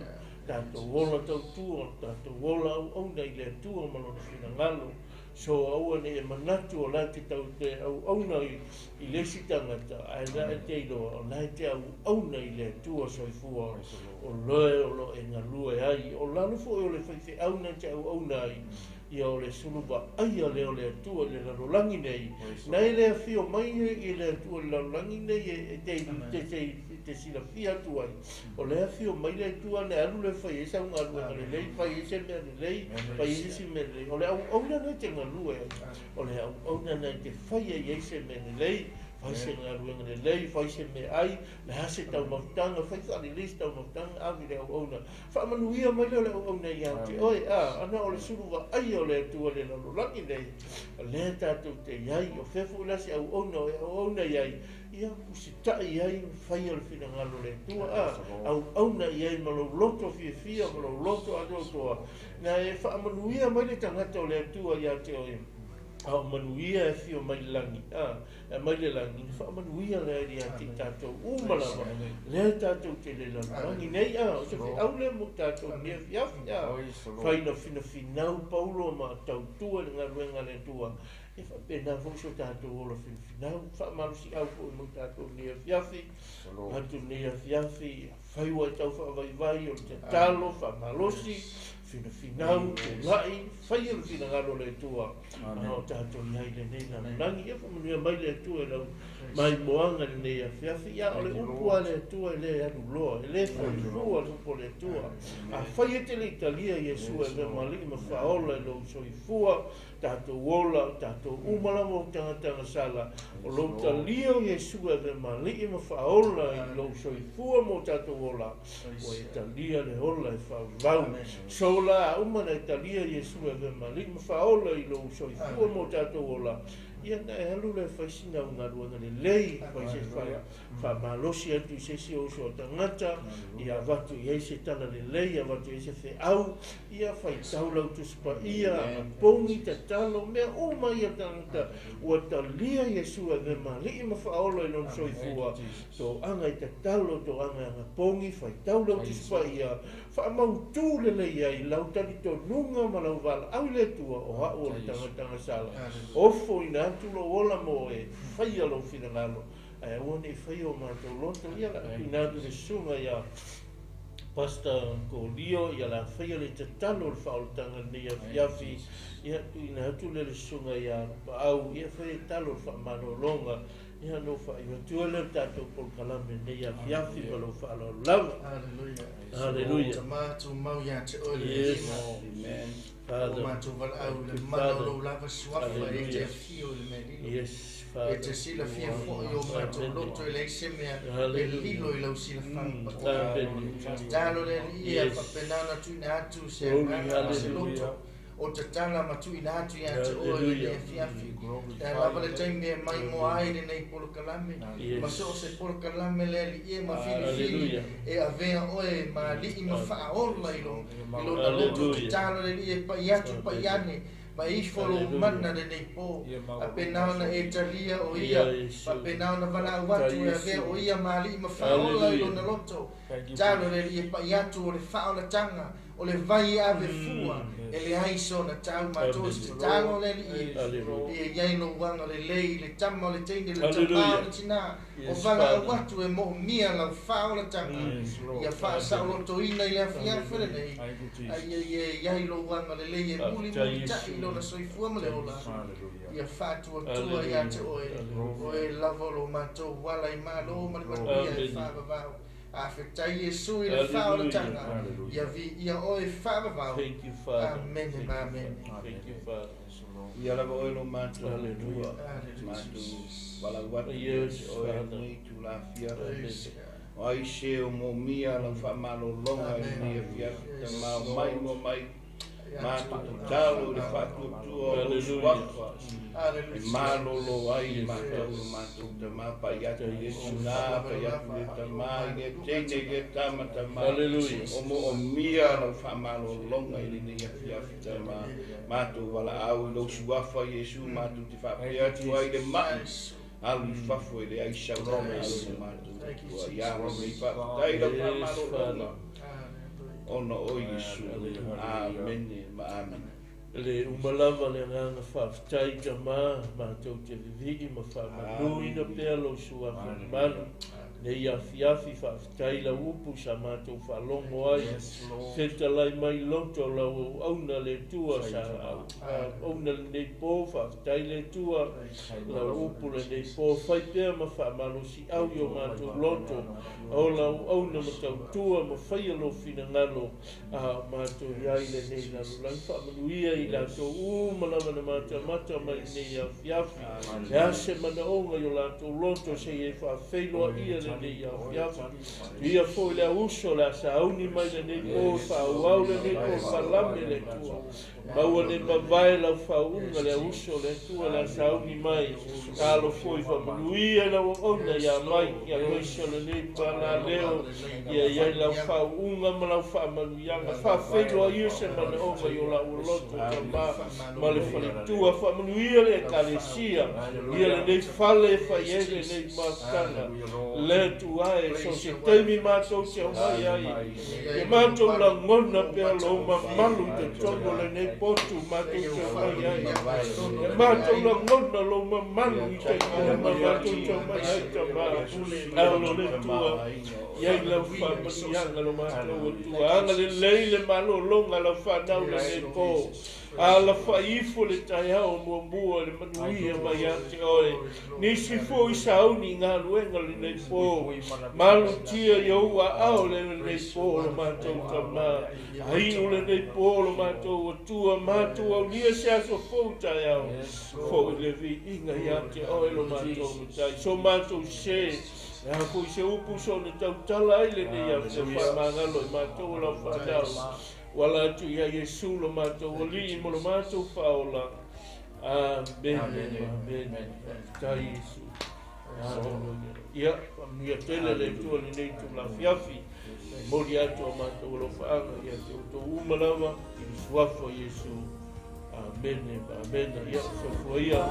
A: tatou ola tautua, tatou ola auauna i le Atua ma lona finagalo. So aua ne i e manatu o la e te tau te auauna i le isi tagata, ae la e te iloa o la e te auauna i le Atua soifua, o loe o lo o e galue ai. O lalo foi o le faifeau na te auauna ai, ia o le sulu vaaia lea o le Atua i le lalolagi nei. Na e le afio mai i le Atua i le lalolagi nei e te silafia atu ai. O le afio mai le Atua na alu le fai ai sau galuega lelei, fai ai se mea lelei, fai ai se mea lelei. O le auauna na te galue ai. O le auauna na te fai ai se mea lelei, fai se galuega lelei, fai se mea ai, le a se taumafataga, fai faalelei se taumafataga, ave le auauna. Faamanuia mai lea o le auauna ia te oe, ana o le sulu vaaia o le Atua le lalolagi nei. O lea tatou te iai, o fea foi la se auauna o e auauna iai, ia usitai ai faia o le finagalo o le Atua, auauna iai ma lou loto fiafia, ma lou loto atoatoa. Na e faamanuia mai le tagata o le Atua ia te oe. A o manuia e fio mai le lagi, e mai le lagi, na faamanuia lea ia te tatou uma lava, lea tatou te le lalolagi nei, o se feau lea mo tatou nei afiafi, fai na finafinau Paulo ma tautua le galuega a le Atua, e faapena foi so tatou ola finafinau, faamalosiau foi mo tatou nei afiafi, atu nei afiafi, fai ua e tau faavaivai o le tatalo, faamalosi, finafinau, tulai, fai le finagalo o le Atua. O tatou iai lenei lalolagi, ia faamanuia mai le Atua i lau maimoaga lenei afiafi. Ia o le upu a le Atua e le alu loa, e le folifua le upu o le Atua. Afai e te le italia Iesu e avea ma alii ma faaola i lou soifua, tatou ola, tatou uma lava o tagataga sala, o lou talia o Iesu e avea ma alii ma faaola i lou soifua mo tatou ola, ua e talia le ola e faavavau. So la uma na e talia Iesu e avea ma alii ma faaola i lou soifua mo tatou ola, ia na e alu le fai sina o galuega lelei, fai se faamalosi atu i se isi o uso o tagata, ia avatu i ai se tala lelei, avatu i ai se feau, ia faitau lau Tusi Paia, agapogi, tatalo, mea uma ia tagata, ua talia Iesu e avea ma alii ma faaola i lona soifua, toaga i tatalo, toaga e agapogi, faitau lau Tusi Paia, faamautū lelei ai lau talitonuga ma lau valaau i le Atua, o au o le tagataga sala. Ofo ina atu lou ola mo e faia lou finagalo, ae aua nei faia o matou loto, ia la tuuina atu le susuga ia Pastor Kolio, ia la faia le tatalo o le faaolataga lenei afiafi, ia tuuina atu le susuga ia Paau, ia faia talo o le faamalologa, ia no faaiu atu le tatou polokalame lenei afiafi ma lou faaaloalo lava.
C: Hallelujah.
A: Hallelujah.
C: Tama tumau ia te oe le
A: Yes.
C: viiga.
D: Amen.
A: Father.
C: O matou valaau le mana o lou lava suafa e te afio i le mea lilo.
A: Yes,
C: E
A: Father.
C: te silafia foi o matou loto e leai se mea e
A: Hallelujah.
C: lilo i lau silafaga paia.
A: Amen.
C: Tatalo le Alii ia
A: Yes.
C: faapena ona tuuina atu se
A: Glory,
C: agaga ma se
A: hallelujah.
C: loto o tatala ma tuuina atu ia te oe i lenei afiafi. Lea lava le taimi e maimoa ai lenei polokalame.
A: Yes.
C: Ma so o se polokalame le Alii e ma filifili
A: Hallelujah.
C: e avea oe ma alii ma faaola i lona loto.
A: Hallelujah.
C: Tatalo le Alii e pai atu pai ane, ma ifo lou mana lenei po. Faapena ona e talia o ia, faapena ona valaau atu e avea o ia ma alii ma faaola i lona loto. Tatalo le Alii e pai atu o le faaolataga, o le vai e ave fua, e leai sona tau matou se tatalo le Alii.
A: Hallelujah.
C: Ia iai lou aga lelei i le tama o le teine, le tamā
A: Hallelujah.
C: o le tinā. O
A: Yes,
C: valaau
A: Father.
C: atu e moomia lau faaolataga. Ia faasaolotoina i le afiafi lenei. Ai ia iai lou aga lelei e mulimulita'i lona soifua ma le ola. Ia faatuatua ia te oe. Oe lava o lo matou ala i malo ma le manuia e
A: Amen.
C: faavavao. Afetai Iesu i le
A: Hallelujah.
C: faaolataga. Ia viia oe faavavao.
A: Thank you, Father.
C: Amen
A: Thank
C: ma
A: you,
C: amen.
A: Father. Thank you, Father.
D: Ia lava oe lo matou
A: Hallelujah.
D: Atua,
C: Hallelujah.
D: matou valaau atu ia
A: Yes,
D: te oe
A: Father.
D: lenei itula afiafi.
C: Praise God.
D: O ai se o momia lau faamalologa i
C: Amen.
D: lenei afiafi,
C: Yes.
D: tamā o mai mo mai,
C: Ia
D: matou
C: te
D: tatalo i le faatuatua o lou suafa. E
C: Hallelujah.
D: malolo ai
A: Yes.
D: matou lo matou tamā, pai atu i le tinā, pai atu i le tamā, i le teine, i le tama tamā.
A: Hallelujah.
D: O moomia lau faamalologa i lenei afiafi tamā. Matou valaau i lou suafa Iesu, matou te faapea atu ai le mai. Alu i fafo e leai sau finagalo i lo matou Atua. Ia lenei faafetai lau faamalologa ona o Iesu. Amene ma amene.
A: Le uma lava le agaga faafetai Tama, matou te vivii ma faamanuina pea lou suafa mamalu nei afiafi. Faafetai lau upu sa matou faalogo ai, fetalai mai loto lau auauna le Atua sa auauna lenei po. Faafetai le Atua lau upu lenei po, fai pea ma faamalosiau i o matou loto, o lau auauna ma tautua ma faia lou finagalo a matou iai lenei lalolagi. Faamanuia i latou uma lava na matamata mai lenei afiafi, le a se manaoga i o latou loto seia e faafeiloaia lenei afiafi. Tuia foi le auso le a sauni mai lenei po, faaauau lenei polokalame le Atua, maua nei mavae lau faauuga le auso le Atua le a sauni mai. Talo foi faamanuia i lau auauna ia mai ia maise o lenei palaleo, ia iai lau faauuga ma lau faamanuiaga. Faafeiloaia se manaoga i o lau loto Tama ma le faletua. Faamanuia le Ekalesia ia lenei fale e fai ai lenei mafutaga le Atua e so se taimi matou te omai ai, ia matou lagona pea lou mamalu i totonu o lenei potu matou te omai ai, ia matou lagona lou mamalu i taimi uma matou te omai ai Tama. Alo le Atua iai lau faamanuiaga lo matou Atua, agalelei le malologa lau fanau lenei po, alafa'i ifo le taeao muamua le manuia mai ia te oe. Nisi foi sauni i galuega lenei po, malutia i ou aao lenei po lo matou Tama, aiu lenei po lo matou Atua, matou aulia se aso fou taeao, fo'i le viiga ia te oe lo matou Matai. So matou se e a foi se upu so na tautala ai lenei aso, faamagalo i matou o lau fanau, wala atu ia Iesu lo matou Alii mo lo matou Faaola. Amene, amene. Faafetai Iesu. Haleluia. Ia, faamanuia tele le Atua lenei itula afiafi. Momoli atu a matou alofaaga ia te outou uma lava i le suafa o Iesu. Amene, amene. Ia, soifua ia.